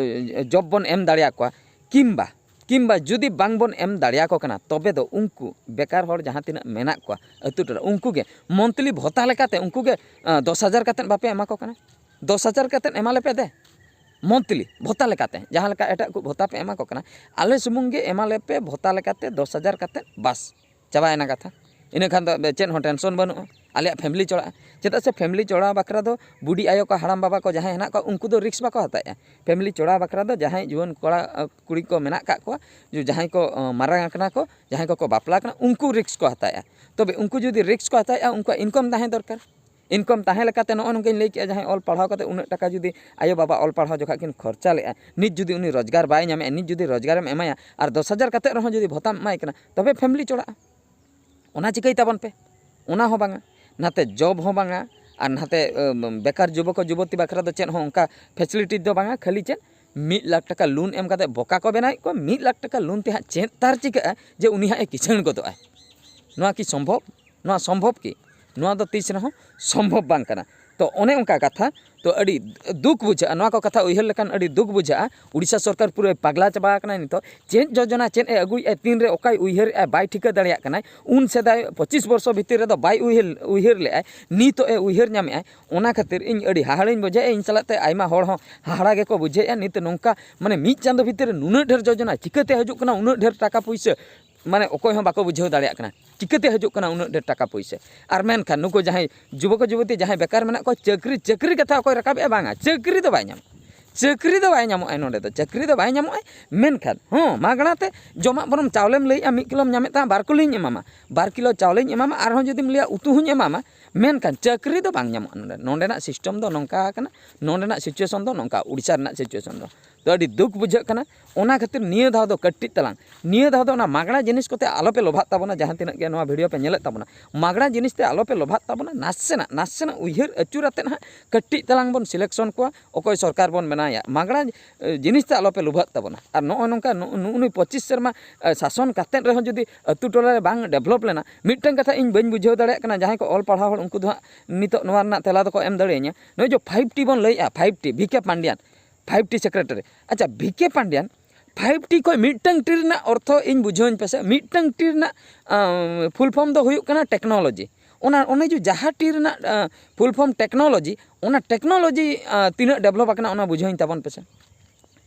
ᱡᱚᱵ ᱵᱚᱱ ᱮᱢ ᱫᱟᱲᱮᱭᱟᱠᱚᱣᱟ, ᱠᱤᱢᱵᱟ, ᱠᱤᱢᱵᱟ ᱡᱩᱫᱤ ᱵᱟᱝ ᱵᱚᱱ ᱮᱢ ᱫᱟᱲᱮᱭᱟᱠᱚ ᱠᱟᱱᱟ, ᱛᱚᱵᱮ ᱫᱚ ᱩᱱᱠᱩ ᱵᱮᱠᱟᱨ ᱦᱚᱲ ᱡᱟᱦᱟᱸ ᱛᱤᱱᱟᱹᱜ ᱢᱮᱱᱟᱜ ᱠᱚᱣᱟ ᱟᱹᱛᱩ ᱴᱚᱞᱟ, ᱩᱱᱠᱩ ᱜᱮ ᱢᱚᱱᱛᱷᱞᱤ ᱵᱷᱚᱛᱟ ᱞᱮᱠᱟᱛᱮ ᱩᱱᱠᱩ ᱜᱮ, ᱚ, ᱫᱚᱥ ᱦᱟᱡᱟᱨ ᱠᱟᱛᱮᱫ ᱵᱟᱯᱮ ᱮᱢᱟ ᱠᱚ ᱠᱟᱱᱟ? ᱫᱚᱥ ᱦᱟᱡᱟᱨ ᱠᱟᱛᱮᱫ ᱮᱢᱟ ᱞᱮᱯᱮ ᱫᱮ᱾ ᱢᱚᱱᱛᱷᱞᱤ ᱵᱷᱚᱛᱟ ᱞᱮᱠᱟᱛᱮ, ᱡᱟᱦᱟᱸ ᱞᱮᱠᱟ ᱮᱴᱟᱜ ᱠᱚ ᱵᱷᱚᱛᱟ ᱯᱮ ᱮᱢᱟ ᱠᱚ ᱠᱟᱱᱟ, ᱟᱞᱮ ᱥᱩᱢᱩᱝ ᱜᱮ ᱮᱢᱟ ᱞᱮ ᱯᱮ ᱵᱷᱚᱛᱟ ᱞᱮᱠᱟᱛᱮ ᱫᱚᱥ ᱦᱟᱡᱟᱨ ᱠᱟᱛᱮᱫ, ᱵᱟᱥ, ᱪᱟᱵᱟᱭᱮᱱᱟ ᱠᱟᱛᱷᱟ᱾ ᱤᱱᱟᱹ ᱠᱷᱟᱱ ᱫᱚ ᱪᱮᱫ ᱦᱚᱸ ᱴᱮᱱᱥᱚᱱ ᱵᱟᱹᱱᱩᱜᱼᱟ, ᱟᱞᱮᱭᱟᱜ ᱯᱷᱮᱢᱮᱞᱤ ᱪᱚᱲᱟᱜᱼᱟ᱾ ᱪᱮᱫᱟᱜ ᱥᱮ ᱯᱷᱮᱢᱮᱞᱤ ᱪᱚᱲᱟᱣ ᱵᱟᱠᱷᱨᱟ ᱫᱚ ᱵᱩᱰᱤ ᱟᱭᱳ ᱠᱚ, ᱦᱟᱲᱟᱢ ᱵᱟᱵᱟ ᱠᱚ ᱡᱟᱦᱟᱸᱭ ᱦᱮᱱᱟᱜ ᱠᱚᱣᱟ, ᱩᱱᱠᱩ ᱫᱚ ᱨᱤᱠᱥ ᱵᱟᱠᱚ ᱦᱟᱛᱟᱣᱮᱫᱼᱟ᱾ ᱯᱷᱮᱢᱮᱞᱤ ᱪᱚᱲᱟᱣ ᱵᱟᱠᱷᱨᱟ ᱫᱚ ᱡᱟᱦᱟᱸᱭ ᱡᱩᱣᱟᱹᱱ ᱠᱚᱲᱟ, ᱟᱹ, ᱠᱩᱲᱤ ᱠᱚ ᱢᱮᱱᱟᱜ ᱟᱠᱟᱫ ᱠᱚᱣᱟ, ᱡᱩ-, ᱡᱟᱦᱟᱸᱭ ᱠᱚ, ᱟᱹ, ᱢᱟᱨᱟᱝ ᱟᱠᱟᱱᱟ ᱠᱚ, ᱡᱟᱦᱟᱸᱭ ᱠᱚᱠᱚ ᱵᱟᱯᱞᱟ ᱠᱟᱱᱟ, ᱩᱱᱠᱩ ᱨᱤᱠᱥ ᱠᱚ ᱦᱟᱛᱟᱣᱮᱫᱼᱟ᱾ ᱛᱚᱵᱮ ᱩᱱᱠᱩ ᱡᱩᱫᱤ ᱨᱤᱠᱥ ᱠᱚ ᱦᱟᱛᱟᱣᱮᱫᱼᱟ, ᱩᱱᱠᱩᱣᱟᱜ ᱤᱱᱠᱟᱢ ᱛᱟᱦᱮᱸ ᱫᱚᱨᱠᱟᱨ᱾ ᱤᱱᱠᱟᱢ ᱛᱟᱦᱮᱸ ᱞᱮᱠᱟᱛᱮ ᱱᱚᱜᱼᱚ ᱱᱚᱝᱠᱟᱧ ᱞᱟᱹᱭ ᱠᱮᱜᱼᱟ, ᱡᱟᱦᱟᱸᱭ ᱚᱞ ᱯᱟᱲᱦᱟᱣ ᱠᱟᱛᱮ ᱩᱱᱟᱹᱜ ᱴᱟᱠᱟ ᱡᱩᱫᱤ ᱟᱭᱳ ᱵᱟᱵᱟ ᱚᱞ ᱯᱟᱲᱦᱟᱣ ᱡᱚᱠᱷᱚᱱ ᱠᱤᱱ ᱠᱷᱚᱨᱪᱟ ᱞᱮᱜᱼᱟ, ᱱᱤᱛ ᱡᱩᱫᱤ ᱩᱱᱤ ᱨᱳᱡᱽᱜᱟᱨ ᱵᱟᱭ ᱧᱟᱢᱮᱜᱼᱟ, ᱱᱤᱛ ᱡᱩᱫᱤ ᱨᱳᱡᱽᱜᱟᱨᱮᱢ ᱮᱢᱟᱭᱟ ᱟᱨ ᱫᱚᱥ ᱦᱟᱡᱟᱨ ᱠᱟᱛᱮ ᱨᱮᱦᱚᱸ ᱡᱩᱫᱤ ᱵᱷᱚᱛᱟᱢ ᱮᱢᱟᱭ ᱠᱟᱱᱟ, ᱛᱚᱵᱮ ᱯᱷᱮᱢᱮᱞᱤ ᱪᱚᱲᱟᱜᱼᱟ᱾ ᱚᱱᱟ ᱪᱤᱠᱟᱹᱭ ᱛᱟᱵᱚᱱ ᱯᱮ, ᱚᱱᱟ ᱦᱚᱸ ᱵᱟᱝᱟ᱾ ᱱᱟᱛᱮ ᱡᱚᱵ ᱦᱚᱸ ᱵᱟᱝᱟ, ᱟᱨ ᱱᱟᱛᱮ, ᱟᱹ, ᱵᱮᱠᱟᱨ ᱡᱩᱵᱚᱠ ᱡᱩᱵᱚᱛᱤ ᱵᱟᱠᱷᱨᱟ ᱫᱚ ᱪᱮᱫ ᱦᱚᱸ ᱚᱱᱠᱟ ᱯᱷᱮᱥᱤᱞᱤᱴᱤ ᱫᱚ ᱵᱟᱝᱟ᱾ ᱠᱷᱟᱹᱞᱤ ᱪᱮᱫ ᱢᱤᱫ ᱞᱟᱠᱷ ᱴᱟᱠᱟ ᱞᱳᱱ ᱮᱢ ᱠᱟᱛᱮ ᱵᱚᱠᱟ ᱠᱚ ᱵᱮᱱᱟᱣᱮᱫ ᱠᱚᱣᱟ᱾ ᱢᱤᱫ ᱞᱟᱠᱷ ᱴᱟᱠᱟ ᱞᱳᱱ ᱛᱮ ᱦᱟᱸᱜ ᱪᱮᱫ ᱛᱟᱨ ᱪᱤᱠᱟᱹᱜᱼᱟ ᱡᱮ ᱩᱱᱤ ᱦᱟᱸᱜ ᱮ ᱠᱤᱥᱟᱹᱬ ᱜᱚᱫᱚᱜᱼᱟᱭ? ᱱᱚᱣᱟ ᱠᱤ ᱥᱚᱢᱵᱷᱚᱵ? ᱱᱚᱣᱟ ᱥᱚᱢᱵᱷᱚᱵ ᱠᱤ? ᱱᱚᱣᱟ ᱫᱚ ᱛᱤᱥ ᱨᱮᱦᱚᱸ ᱥᱚᱢᱵᱷᱚᱵ ᱵᱟᱝ ᱠᱟᱱᱟ᱾ ᱛᱚ ᱚᱱᱮ ᱚᱱᱠᱟ ᱠᱟᱛᱷᱟ, ᱛᱚ ᱟᱹᱰᱤ ᱫᱩᱠ ᱵᱩᱡᱷᱟᱹᱜᱼᱟ ᱱᱚᱣᱟ ᱠᱚ ᱠᱟᱛᱷᱟ ᱩᱭᱦᱟᱹᱨ ᱞᱮᱠᱷᱟᱱ ᱟᱹᱰᱤ ᱫᱩᱠ ᱵᱩᱡᱷᱟᱹᱜᱼᱟ᱾ ᱩᱲᱤᱥᱥᱟ ᱥᱚᱨᱠᱟᱨ ᱯᱩᱨᱟᱹᱭ ᱯᱟᱜᱽᱞᱟ ᱪᱟᱵᱟ ᱟᱠᱟᱱᱟᱭ ᱱᱤᱛᱚᱜ᱾ ᱪᱮᱫ ᱡᱳᱡᱚᱱᱟ ᱪᱮᱫ ᱮ ᱟᱹᱜᱩᱭᱮᱫᱼᱟ, ᱛᱤᱱᱨᱮ ᱚᱠᱟᱭ ᱩᱭᱦᱟᱹᱨᱮᱫᱼᱟ, ᱵᱟᱭ ᱴᱷᱤᱠᱟᱹ ᱫᱟᱲᱮᱭᱟᱜ ᱠᱟᱱᱟᱭ᱾ ᱩᱱ ᱥᱮᱫᱟᱭ ᱯᱚᱸᱪᱤᱥ ᱵᱚᱨᱥᱚ ᱵᱷᱤᱛᱤᱨ ᱨᱮᱫᱚ ᱵᱟᱭ ᱩᱭᱦᱟᱹᱨ, ᱩᱭᱦᱟᱹᱨ ᱞᱮᱫᱼᱟᱭ, ᱱᱤᱛᱚᱜ ᱮ ᱩᱭᱦᱟᱹᱨ ᱧᱟᱢᱮᱫᱼᱟᱭ᱾ ᱚᱱᱟ ᱠᱷᱟᱹᱛᱤᱨ ᱤᱧ ᱟᱹᱰᱤ ᱦᱟᱦᱟᱲᱟᱧ ᱵᱩᱡᱷᱟᱹᱣᱮᱫᱼᱟ, ᱤᱧ ᱥᱟᱞᱟᱜ ᱛᱮ ᱟᱭᱢᱟ ᱦᱚᱲ ᱦᱚᱸ ᱦᱟᱦᱟᱲᱟ ᱜᱮᱠᱚ ᱵᱩᱡᱷᱟᱹᱣᱮᱫᱼᱟ᱾ ᱱᱤᱛ ᱱᱚᱝᱠᱟ ᱢᱟᱱᱮ ᱢᱤᱫ ᱪᱟᱸᱫᱚ ᱵᱷᱤᱛᱤᱨ ᱨᱮ ᱱᱩᱱᱟᱹᱜ ᱰᱷᱮᱨ ᱡᱳᱡᱚᱱᱟ ᱪᱤᱠᱟᱹᱛᱮ ᱦᱤᱡᱩᱜ ᱠᱟᱱᱟ, ᱩᱱᱟᱹᱜ ᱰᱷᱮᱨ ᱴᱟᱠᱟ ᱯᱩᱭᱥᱟᱹ, ᱢᱟᱱᱮ ᱚᱠᱚᱭ ᱦᱚᱸ ᱵᱟᱠᱚ ᱵᱩᱡᱷᱟᱹᱣ ᱫᱟᱲᱮᱭᱟᱜ ᱠᱟᱱᱟ ᱪᱤᱠᱟᱹᱛᱮ ᱦᱤᱡᱩᱜ ᱠᱟᱱᱟ ᱩᱱᱟᱹᱜ ᱰᱷᱮᱨ ᱴᱟᱠᱟ ᱯᱩᱭᱥᱟᱹ᱾ ᱟᱨ ᱢᱮᱱᱠᱷᱟᱱ ᱱᱩᱠᱩ ᱡᱟᱦᱟᱸᱭ ᱡᱩᱵᱚᱠ ᱡᱩᱵᱚᱛᱤ ᱡᱟᱦᱟᱸᱭ ᱵᱮᱠᱟᱨ ᱢᱮᱱᱟᱜ ᱠᱚᱣᱟ, ᱪᱟᱹᱠᱨᱤ, ᱪᱟᱹᱠᱨᱤ ᱠᱟᱛᱷᱟ ᱚᱠᱚᱭ ᱨᱟᱠᱟᱵᱮᱜᱼᱟ? ᱵᱟᱝᱟ, ᱪᱟᱹᱠᱨᱤ ᱫᱚ ᱵᱟᱭ ᱧᱟᱢᱟ, ᱪᱟᱹᱠᱨᱤ ᱫᱚ ᱵᱟᱭ ᱧᱟᱢᱚᱜᱼᱟ ᱱᱚᱰᱮ ᱫᱚ, ᱪᱟᱹᱠᱨᱤ ᱫᱚ ᱵᱟᱭ ᱧᱟᱢᱚᱜᱼᱟ᱾ ᱢᱮᱱᱠᱷᱟᱱ ᱦᱚᱸ ᱢᱟᱜᱽᱱᱟ ᱛᱮ ᱡᱚᱢᱟᱜ ᱵᱚᱨᱚᱢ ᱪᱟᱣᱞᱮᱢ ᱞᱟᱹᱭᱮᱜᱼᱟ, ᱢᱤᱫ ᱠᱤᱞᱳᱢ ᱧᱟᱢᱮᱫ ᱛᱟᱦᱮᱸᱫ, ᱵᱟᱨ ᱠᱤᱞᱳᱧ ᱮᱢᱟᱢᱟ, ᱵᱟᱨ ᱠᱤᱞᱳ ᱪᱟᱣᱞᱮᱧ ᱮᱢᱟᱢᱟ, ᱟᱨᱦᱚᱸ ᱡᱩᱫᱤᱢ ᱞᱟᱹᱭᱟ ᱩᱛᱩ ᱦᱚᱸᱧ ᱮᱢᱟᱢᱟ, ᱢᱮᱱᱠᱷᱟᱱ ᱪᱟᱹᱠᱨᱤ ᱫᱚ ᱵᱟᱝ ᱧᱟᱢᱚᱜᱼᱟ ᱱᱚᱰᱮ᱾ ᱱᱚᱰᱮᱱᱟᱜ ᱥᱤᱥᱴᱮᱢ ᱫᱚ ᱱᱚᱝᱠᱟ ᱟᱠᱟᱱᱟ, ᱱᱚᱰᱮᱱᱟᱜ ᱥᱤᱪᱩᱭᱮᱥᱚᱱ ᱫᱚ ᱱᱚᱝᱠᱟ, ᱩᱲᱤᱥᱥᱟ ᱨᱮᱱᱟᱜ ᱥᱤᱪᱩᱭᱮᱥᱚᱱ ᱫᱚ᱾ ᱛᱚ ᱟᱹᱰᱤ ᱫᱩᱠ ᱵᱩᱡᱷᱟᱹᱜ ᱠᱟᱱᱟ᱾ ᱚᱱᱟ ᱠᱷᱟᱹᱛᱤᱨ ᱱᱤᱭᱟᱹ ᱫᱷᱟᱣ ᱫᱚ ᱠᱟᱹᱴᱤᱡ ᱛᱟᱞᱟᱝ, ᱱᱤᱭᱟᱹ ᱫᱷᱟᱣ ᱫᱚ ᱚᱱᱟ ᱢᱟᱜᱽᱱᱟ ᱡᱤᱱᱤᱥ ᱠᱚᱛᱮ ᱟᱞᱚᱯᱮ ᱞᱚᱵᱷᱟᱜ ᱛᱟᱵᱚᱱᱟ᱾ ᱡᱟᱦᱟᱸ ᱛᱤᱱᱟᱹᱜ ᱜᱮ ᱱᱚᱣᱟ ᱵᱷᱤᱰᱤᱭᱳ ᱯᱮ ᱧᱮᱞᱮᱫ ᱛᱟᱵᱚᱱᱟ, ᱢᱟᱜᱽᱱᱟ ᱡᱤᱱᱤᱥ ᱛᱮ ᱟᱞᱚᱯᱮ ᱞᱚᱵᱷᱟᱜ ᱛᱟᱵᱚᱱᱟ᱾ ᱱᱟᱥᱮᱱᱟᱜ, ᱱᱟᱥᱮᱱᱟᱜ ᱩᱭᱦᱟᱹᱨ ᱟᱹᱪᱩᱨ ᱟᱛᱮᱫ ᱦᱟᱸᱜ ᱠᱟᱹᱴᱤᱡ ᱛᱟᱞᱟᱝ ᱵᱚᱱ ᱥᱤᱞᱮᱠᱥᱚᱱ ᱠᱚᱣᱟ, ᱚᱠᱚᱭ ᱥᱚᱨᱠᱟᱨ ᱵᱚᱱ ᱵᱮᱱᱟᱣᱮᱭᱟ᱾ ᱢᱟᱜᱽᱱᱟ, ᱮ, ᱡᱤᱱᱤᱥ ᱛᱮ ᱟᱞᱚᱯᱮ ᱞᱚᱵᱷᱟᱜ ᱛᱟᱵᱚᱱᱟ᱾ ᱟᱨ ᱱᱚᱜᱼᱚ ᱱᱚᱝᱠᱟ ᱱᱩᱜᱼᱩ ᱱᱩᱭ ᱯᱚᱸᱪᱤᱥ ᱥᱮᱨᱢᱟ, ᱮ, ᱥᱟᱥᱚᱱ ᱠᱟᱛᱮᱫ ᱨᱮᱦᱚᱸ ᱡᱩᱫᱤ ᱟᱹᱛᱩ ᱴᱚᱞᱟ ᱨᱮ ᱵᱟᱝ ᱰᱮᱵᱷᱞᱚᱯ ᱞᱮᱱᱟ, ᱢᱤᱫᱴᱟᱝ ᱠᱟᱛᱷᱟ ᱤᱧ ᱵᱟᱹᱧ ᱵᱩᱡᱷᱟᱹᱣ ᱫᱟᱲᱮᱭᱟᱜ ᱠᱟᱱᱟ, ᱡᱟᱦᱟᱸᱭ ᱠᱚ ᱚᱞ ᱯᱟᱲᱦᱟᱣ ᱦᱚᱲ, ᱩᱱᱠᱩ ᱫᱚ ᱦᱟᱸᱜ ᱱᱤᱛᱚᱜ ᱱᱚᱣᱟ ᱨᱮᱱᱟᱜ ᱛᱮᱞᱟ ᱫᱚᱠᱚ ᱮᱢ ᱫᱟᱲᱮᱭᱟᱹᱧᱟ᱾ ᱱᱚᱜᱼᱚᱭ ᱡᱮ ᱯᱷᱟᱭᱤᱵᱷ ᱴᱤ ᱵᱚᱱ ᱞᱟᱹᱭᱮᱜᱼᱟ, ᱯᱷᱟᱭᱤᱵᱷ ᱴᱤ, ᱵᱷᱤ ᱠᱮ ᱯᱟᱱᱰᱤᱭᱟᱱ, ᱯᱷᱟᱭᱤᱵᱷ ᱴᱤ ᱥᱮᱠᱨᱮᱴᱟᱨᱤ᱾ ᱟᱪᱪᱷᱟ, ᱵᱷᱤ ᱠᱮ ᱯᱟᱱᱰᱤᱭᱟᱱ, ᱯᱷᱟᱭᱤᱵᱷ ᱴᱤ ᱠᱷᱚᱱ ᱢᱤᱫᱴᱟᱝ ᱴᱤ ᱨᱮᱱᱟᱜ ᱚᱨᱛᱷᱚ ᱤᱧ ᱵᱩᱡᱷᱟᱹᱣᱟᱹᱧ ᱯᱮᱥᱮ, ᱢᱤᱫᱴᱟᱝ ᱴᱤ ᱨᱮᱱᱟᱜ, ᱟᱸ, ᱯᱷᱩᱞ ᱯᱷᱚᱨᱢ ᱫᱚ ᱦᱩᱭᱩᱜ ᱠᱟᱱᱟ ᱴᱮᱠᱱᱳᱞᱚᱡᱤ᱾ ᱚᱱᱟ, ᱚᱱᱮ ᱡᱮ ᱡᱟᱦᱟᱸ ᱴᱤ ᱨᱮᱱᱟᱜ ᱯᱷᱩᱞ ᱯᱷᱚᱨᱢ ᱴᱮᱠᱱᱳᱞᱚᱡᱤ, ᱚᱱᱟ ᱴᱮᱠᱱᱳᱞᱚᱡᱤ ᱛᱤᱱᱟᱹᱜ ᱰᱮᱵᱷᱞᱚᱯ ᱟᱠᱟᱱᱟ, ᱚᱱᱟ ᱵᱩᱡᱷᱟᱹᱣᱤᱧ ᱛᱟᱵᱚᱱ ᱯᱮᱥᱮ᱾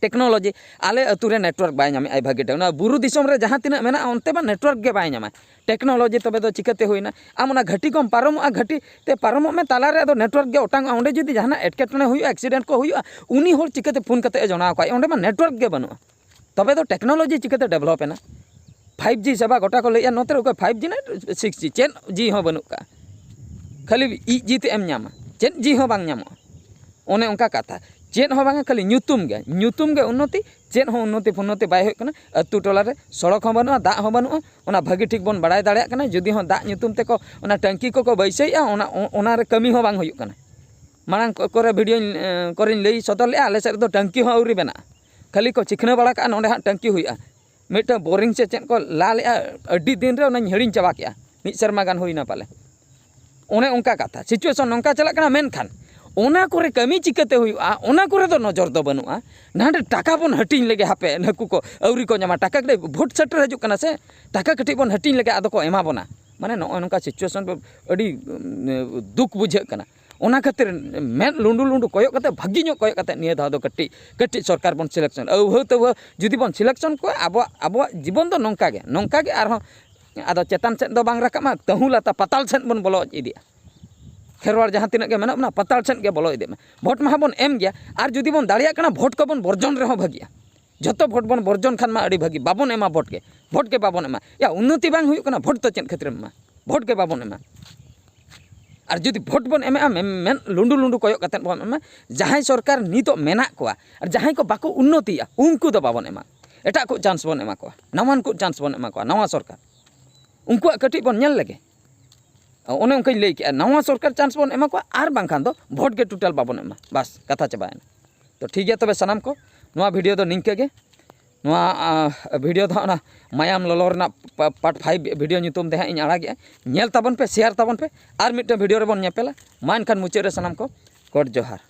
ᱴᱮᱠᱱᱳᱞᱚᱡᱤ, ᱟᱞᱮ ᱟᱹᱛᱩ ᱨᱮ ᱱᱮᱴᱣᱟᱨᱠ ᱵᱟᱭ ᱧᱟᱢᱮᱫᱼᱟ ᱵᱷᱟᱹᱜᱤ ᱴᱷᱤᱠ, ᱚᱱᱟ ᱵᱩᱨᱩ ᱫᱤᱥᱚᱢ ᱨᱮ ᱡᱟᱦᱟᱸ ᱛᱤᱱᱟᱹᱜ ᱢᱮᱱᱟᱜᱼᱟ, ᱚᱱᱛᱮ ᱢᱟ ᱱᱮᱴᱣᱟᱨᱠ ᱜᱮ ᱵᱟᱭ ᱧᱟᱢᱟ᱾ ᱴᱮᱠᱱᱳᱞᱚᱡᱤ ᱛᱚᱵᱮ ᱫᱚ ᱪᱤᱠᱟᱹᱛᱮ ᱦᱩᱭᱱᱟ? ᱟᱢ ᱚᱱᱟ ᱜᱷᱟᱹᱴᱤ ᱠᱚᱢ ᱯᱟᱨᱚᱢᱚᱜᱼᱟ, ᱜᱷᱟᱹᱴᱤ ᱛᱮ ᱯᱟᱨᱚᱢᱚᱜ ᱢᱮ, ᱛᱟᱞᱟᱨᱮ ᱟᱫᱚ ᱱᱮᱴᱣᱟᱨᱠ ᱜᱮ ᱚᱴᱟᱝᱚᱜᱼᱟ᱾ ᱚᱸᱰᱮ ᱡᱩᱫᱤ ᱡᱟᱦᱟᱱᱟᱜ ᱮᱴᱠᱮᱴᱚᱬᱮ ᱦᱩᱭᱩᱜᱼᱟ, ᱮᱠᱥᱤᱰᱮᱱᱴ ᱠᱚ ᱦᱩᱭᱩᱜᱼᱟ, ᱩᱱᱤ ᱦᱚᱲ ᱪᱤᱠᱟᱹᱛᱮ ᱯᱷᱳᱱ ᱠᱟᱛᱮ ᱮ ᱡᱟᱱᱟᱣ ᱠᱚᱣᱟ? ᱚᱸᱰᱮ ᱢᱟ ᱱᱮᱴᱣᱟᱨᱠ ᱜᱮ ᱵᱟᱹᱱᱩᱜᱼᱟ᱾ ᱛᱚᱵᱮ ᱫᱚ ᱴᱮᱠᱱᱳᱞᱚᱡᱤ ᱪᱤᱠᱟᱹᱛᱮ ᱰᱮᱵᱷᱞᱚᱯ ᱮᱱᱟ? ᱯᱷᱟᱭᱤᱵᱷ ᱡᱤ ᱥᱮᱵᱟ ᱜᱚᱴᱟ ᱠᱚ ᱞᱟᱹᱭᱮᱫᱼᱟ, ᱱᱚᱛᱮ ᱨᱮ ᱚᱠᱚᱭ ᱯᱷᱟᱭᱤᱵᱷ ᱡᱤ ᱱᱟ, ᱥᱤᱠᱥ ᱡᱤ, ᱪᱮᱫ ᱡᱤ ᱦᱚᱸ ᱵᱟᱹᱱᱩᱜ ᱠᱟᱜᱼᱟ, ᱠᱷᱟᱹᱞᱤ ᱤᱡ ᱡᱤ ᱛᱮ ᱮᱢ ᱧᱟᱢᱟ, ᱪᱮᱫ ᱡᱤ ᱦᱚᱸ ᱵᱟᱝ ᱧᱟᱢᱚᱜᱼᱟ᱾ ᱚᱱᱮ ᱚᱱᱠᱟ ᱠᱟᱛᱷᱟ, ᱪᱮᱫ ᱦᱚᱸ ᱵᱟᱝᱟ, ᱠᱷᱟᱹᱞᱤ ᱧᱩᱛᱩᱢ ᱜᱮ, ᱧᱩᱛᱩᱢ ᱜᱮ ᱩᱱᱱᱚᱛᱤ, ᱪᱮᱫ ᱦᱚᱸ ᱩᱱᱱᱚᱛᱤ ᱯᱷᱩᱱᱱᱚᱛᱤ ᱵᱟᱭ ᱦᱩᱭᱩᱜ ᱠᱟᱱᱟ᱾ ᱟᱹᱛᱩ ᱴᱚᱞᱟ ᱨᱮ ᱥᱚᱲᱚᱠ ᱦᱚᱸ ᱵᱟᱹᱱᱩᱜᱼᱟ, ᱫᱟᱜ ᱦᱚᱸ ᱵᱟᱹᱱᱩᱜᱼᱟ, ᱚᱱᱟ ᱵᱷᱟᱹᱜᱤ ᱴᱷᱤᱠ ᱵᱚᱱ ᱵᱟᱲᱟᱭ ᱫᱟᱲᱮᱭᱟᱜ ᱠᱟᱱᱟ᱾ ᱡᱩᱫᱤ ᱦᱚᱸ ᱫᱟᱜ ᱧᱩᱛᱩᱢ ᱛᱮᱠᱚ ᱚᱱᱟ ᱴᱟᱝᱠᱤ ᱠᱚᱠᱚ ᱵᱟᱹᱭᱥᱟᱹᱣᱮᱫᱼᱟ, ᱚᱱᱟ, ᱚ-, ᱚᱱᱟ ᱨᱮ ᱠᱟᱹᱢᱤ ᱦᱚᱸ ᱵᱟᱝ ᱦᱩᱭᱩᱜ ᱠᱟᱱᱟ᱾ ᱢᱟᱲᱟᱝ ᱠᱚ-, ᱠᱚᱨᱮ ᱵᱷᱤᱰᱤᱭᱳᱧ, ᱮᱸ, ᱠᱚᱨᱮᱧ ᱞᱟᱹᱭ ᱥᱚᱫᱚᱨ ᱞᱮᱫᱼᱟ, ᱟᱞᱮ ᱥᱮᱫ ᱨᱮᱫᱚ ᱴᱟᱝᱠᱤ ᱦᱚᱸ ᱟᱹᱣᱨᱤ ᱵᱮᱱᱟᱜᱼᱟ, ᱠᱷᱟᱹᱞᱤ ᱠᱚ ᱪᱤᱠᱷᱱᱟᱹ ᱵᱟᱲᱟ ᱠᱟᱜᱼᱟ, ᱱᱚᱸᱰᱮ ᱦᱟᱸᱜ ᱴᱟᱝᱠᱤ ᱦᱩᱭᱩᱜᱼᱟ᱾ ᱢᱤᱫᱴᱟᱝ ᱵᱳᱨᱤᱝ ᱥᱮ ᱪᱮᱫ ᱠᱚ ᱞᱟ ᱞᱮᱫᱼᱟ, ᱟᱹᱰᱤ ᱫᱤᱱ ᱨᱮ ᱚᱱᱟᱧ ᱦᱤᱲᱤᱧ ᱪᱟᱵᱟ ᱠᱮᱜᱼᱟ, ᱢᱤᱫ ᱥᱮᱨᱢᱟ ᱜᱟᱱ ᱦᱩᱭᱱᱟ ᱯᱟᱞᱮ᱾ ᱚᱱᱮ ᱚᱱᱠᱟ ᱠᱟᱛᱷᱟ, ᱥᱤᱪᱩᱭᱮᱥᱚᱱ ᱱᱚᱝᱠᱟ ᱪᱟᱞᱟᱜ ᱠᱟᱱᱟ, ᱢᱮᱱᱠᱷᱟᱱ ᱚᱱᱟ ᱠᱚᱨᱮ ᱠᱟᱹᱢᱤ ᱪᱤᱠᱟᱹᱛᱮ ᱦᱩᱭᱩᱜᱼᱟ, ᱚᱱᱟ ᱠᱚᱨᱮ ᱫᱚ ᱱᱚᱡᱚᱨ ᱫᱚ ᱵᱟᱹᱱᱩᱜᱼᱟ᱾ ᱱᱟᱰᱮ ᱴᱟᱠᱟ ᱵᱚᱱ ᱦᱟᱹᱴᱤᱧ ᱞᱮᱜᱮ, ᱦᱟᱯᱮ ᱱᱩᱠᱩ ᱠᱚ ᱟᱹᱣᱨᱤ ᱠᱚ ᱧᱟᱢᱟ, ᱴᱟᱠᱟ ᱠᱟᱹᱴᱤᱡ ᱵᱷᱳᱴ ᱥᱮᱴᱮᱨ ᱦᱤᱡᱩᱜ ᱠᱟᱱᱟ ᱥᱮ, ᱴᱟᱠᱟ ᱠᱟᱹᱴᱤᱡ ᱵᱚᱱ ᱦᱟᱹᱴᱤᱧ ᱞᱮᱜᱮ, ᱟᱫᱚ ᱠᱚ ᱮᱢᱟ ᱵᱚᱱᱟ᱾ ᱢᱟᱱᱮ ᱱᱚᱜᱼᱚᱭ ᱱᱚᱝᱠᱟ ᱥᱤᱪᱩᱭᱮᱥᱚᱱ ᱟᱹᱰᱤ, ᱩᱢ, ᱫᱩᱠ ᱵᱩᱡᱷᱟᱹᱜ ᱠᱟᱱᱟ᱾ ᱚᱱᱟ ᱠᱷᱟᱹᱛᱤᱨ ᱢᱮᱫ ᱞᱩᱸᱰᱩ ᱞᱩᱸᱰᱩ ᱠᱚᱭᱚᱜ ᱠᱟᱛᱮ, ᱵᱷᱟᱹᱜᱤ ᱧᱚᱜ ᱠᱚᱭᱚᱜ ᱠᱟᱛᱮ ᱱᱤᱭᱟᱹ ᱫᱷᱟᱣ ᱫᱚ ᱠᱟᱹᱴᱤᱡ, ᱠᱟᱹᱴᱤᱡ ᱥᱚᱨᱠᱟᱨ ᱵᱚᱱ ᱥᱤᱞᱮᱠᱥᱚᱱ, ᱟᱹᱣᱦᱟᱹ ᱛᱟᱹᱣᱦᱟᱹ ᱡᱩᱫᱤ ᱵᱚᱱ ᱥᱤᱞᱮᱠᱥᱚᱱ ᱠᱚᱣᱟ, ᱟᱵᱚᱣᱟᱜ, ᱟᱵᱚᱣᱟᱜ ᱡᱤᱵᱚᱱ ᱫᱚ ᱱᱚᱝᱠᱟ ᱜᱮ, ᱱᱚᱝᱠᱟ ᱜᱮ ᱟᱨᱦᱚᱸ ᱟᱫᱚ ᱪᱮᱛᱟᱱ ᱥᱮᱫ ᱫᱚ ᱵᱟᱝ ᱨᱟᱠᱟᱵᱼᱟ, ᱛᱟᱹᱦᱩ ᱞᱟᱛᱟ ᱯᱟᱛᱟᱞ ᱥᱮᱫ ᱵᱚᱱ ᱵᱚᱞᱚ ᱤᱫᱤᱜᱼᱟ᱾ ᱠᱷᱮᱨᱣᱟᱲ ᱡᱟᱦᱟᱸ ᱛᱤᱱᱟᱹᱜ ᱜᱮ ᱢᱮᱱᱟᱜ ᱵᱚᱱᱟ, ᱯᱟᱛᱟᱞ ᱥᱮᱫ ᱜᱮ ᱵᱚᱞᱚ ᱤᱫᱤᱜ ᱢᱟ᱾ ᱵᱷᱳᱴ ᱢᱟᱦᱟ ᱵᱚᱱ ᱮᱢ ᱜᱮᱭᱟ, ᱟᱨ ᱡᱩᱫᱤ ᱵᱚᱱ ᱫᱟᱲᱮᱭᱟᱜ ᱠᱟᱱᱟ, ᱵᱷᱳᱴ ᱠᱚᱵᱚᱱ ᱵᱚᱨᱡᱚᱱ ᱨᱮᱦᱚᱸ ᱵᱷᱟᱹᱜᱤᱜᱼᱟ᱾ ᱡᱚᱛᱚ ᱵᱷᱳᱴ ᱵᱚᱱ ᱵᱚᱨᱡᱚᱱ ᱠᱷᱟᱱ ᱢᱟ ᱟᱹᱰᱤ ᱵᱷᱟᱹᱜᱤ, ᱵᱟᱵᱚᱱ ᱮᱢᱟ ᱵᱷᱳᱴ ᱜᱮ, ᱵᱷᱳᱴ ᱜᱮ ᱵᱟᱵᱚᱱ ᱮᱢᱟ᱾ ᱭᱟ, ᱩᱱᱱᱚᱛᱤ ᱵᱟᱝ ᱦᱩᱭᱩᱜ ᱠᱟᱱᱟ, ᱵᱷᱳᱴ ᱫᱚ ᱪᱮᱫ ᱠᱷᱟᱹᱛᱤᱨᱮᱢ ᱮᱢᱟ? ᱵᱷᱳᱴ ᱜᱮ ᱵᱟᱵᱚᱱ ᱮᱢᱟ᱾ ᱟᱨ ᱡᱩᱫᱤ ᱵᱷᱳᱴ ᱵᱚᱱ ᱮᱢᱮᱜᱼᱟ, ᱢᱮᱱ, ᱢᱮᱱ ᱞᱩᱸᱰᱩ ᱞᱩᱸᱰᱩ ᱠᱚᱭᱚᱜ ᱠᱟᱛᱮᱫ ᱵᱚᱱ ᱮᱢᱟ, ᱡᱟᱦᱟᱸᱭ ᱥᱚᱨᱠᱟᱨ ᱱᱤᱛᱚᱜ ᱢᱮᱱᱟᱜ ᱠᱚᱣᱟ ᱟᱨ ᱡᱟᱦᱟᱸᱭ ᱠᱚ ᱵᱟᱠᱚ ᱩᱱᱱᱚᱛᱤᱭᱟ, ᱩᱱᱠᱩ ᱫᱚ ᱵᱟᱵᱚᱱ ᱮᱢᱟ᱾ ᱮᱴᱟᱜ ᱠᱚ ᱪᱟᱱᱥ ᱵᱚᱱ ᱮᱢᱟ ᱠᱚᱣᱟ, ᱱᱟᱣᱟᱱ ᱠᱚ ᱪᱟᱱᱥ ᱵᱚᱱ ᱮᱢᱟ ᱠᱚᱣᱟ, ᱱᱟᱣᱟ ᱥᱚᱨᱠᱟᱨ᱾ ᱩᱱᱠᱩᱣᱟᱜ ᱠᱟᱹᱴᱤᱡ ᱵᱚᱱ ᱧᱮᱞ ᱞᱮᱜᱮ᱾ ᱚᱱᱮ ᱚᱱᱠᱟᱧ ᱞᱟᱹᱭ ᱠᱮᱜᱼᱟ, ᱱᱟᱣᱟ ᱥᱚᱨᱠᱟᱨ ᱪᱟᱱᱥ ᱵᱚᱱ ᱮᱢᱟ ᱠᱚᱣᱟ, ᱟᱨ ᱵᱟᱝᱠᱷᱟᱱ ᱫᱚ ᱵᱷᱳᱴ ᱜᱮ ᱴᱳᱴᱟᱞ ᱵᱟᱵᱚᱱ ᱮᱢᱟ᱾ ᱵᱟᱥ, ᱠᱟᱛᱷᱟ ᱪᱟᱵᱟᱭᱮᱱᱟ᱾ ᱛᱚ ᱴᱷᱤᱠ ᱜᱮᱭᱟ ᱛᱚᱵᱮ ᱥᱟᱱᱟᱢ ᱠᱚ, ᱱᱚᱣᱟ ᱵᱷᱤᱰᱤᱭᱳ ᱫᱚ ᱱᱤᱝᱠᱟᱹ ᱜᱮ᱾ ᱱᱚᱣᱟ, ᱟ, ᱵᱷᱤᱰᱤᱭᱳ ᱫᱚ ᱦᱟᱸᱜ ᱚᱱᱟ ᱢᱟᱭᱟᱢ ᱞᱚᱞᱚ ᱨᱮᱱᱟᱜ ᱯᱟ-, ᱯᱟᱨᱴ ᱯᱷᱟᱭᱤᱵᱷ ᱵᱷᱤᱰᱤᱭᱳ ᱧᱩᱛᱩᱢ ᱛᱮ ᱦᱟᱸᱜ ᱤᱧ ᱟᱲᱟᱜᱮᱜᱼᱟ᱾ ᱧᱮᱞ ᱛᱟᱵᱚᱱ ᱯᱮ, ᱥᱮᱭᱟᱨ ᱛᱟᱵᱚᱱ ᱯᱮ, ᱟᱨ ᱢᱤᱫᱴᱟᱝ ᱵᱷᱤᱰᱤᱭᱳ ᱨᱮᱵᱚᱱ ᱧᱮᱯᱮᱞᱟ᱾ ᱢᱟ ᱮᱱᱠᱷᱟᱱ ᱢᱩᱪᱟᱹᱫ ᱨᱮ ᱥᱟᱱᱟᱢ ᱠᱚ ᱜᱚᱰ ᱡᱚᱦᱟᱨ᱾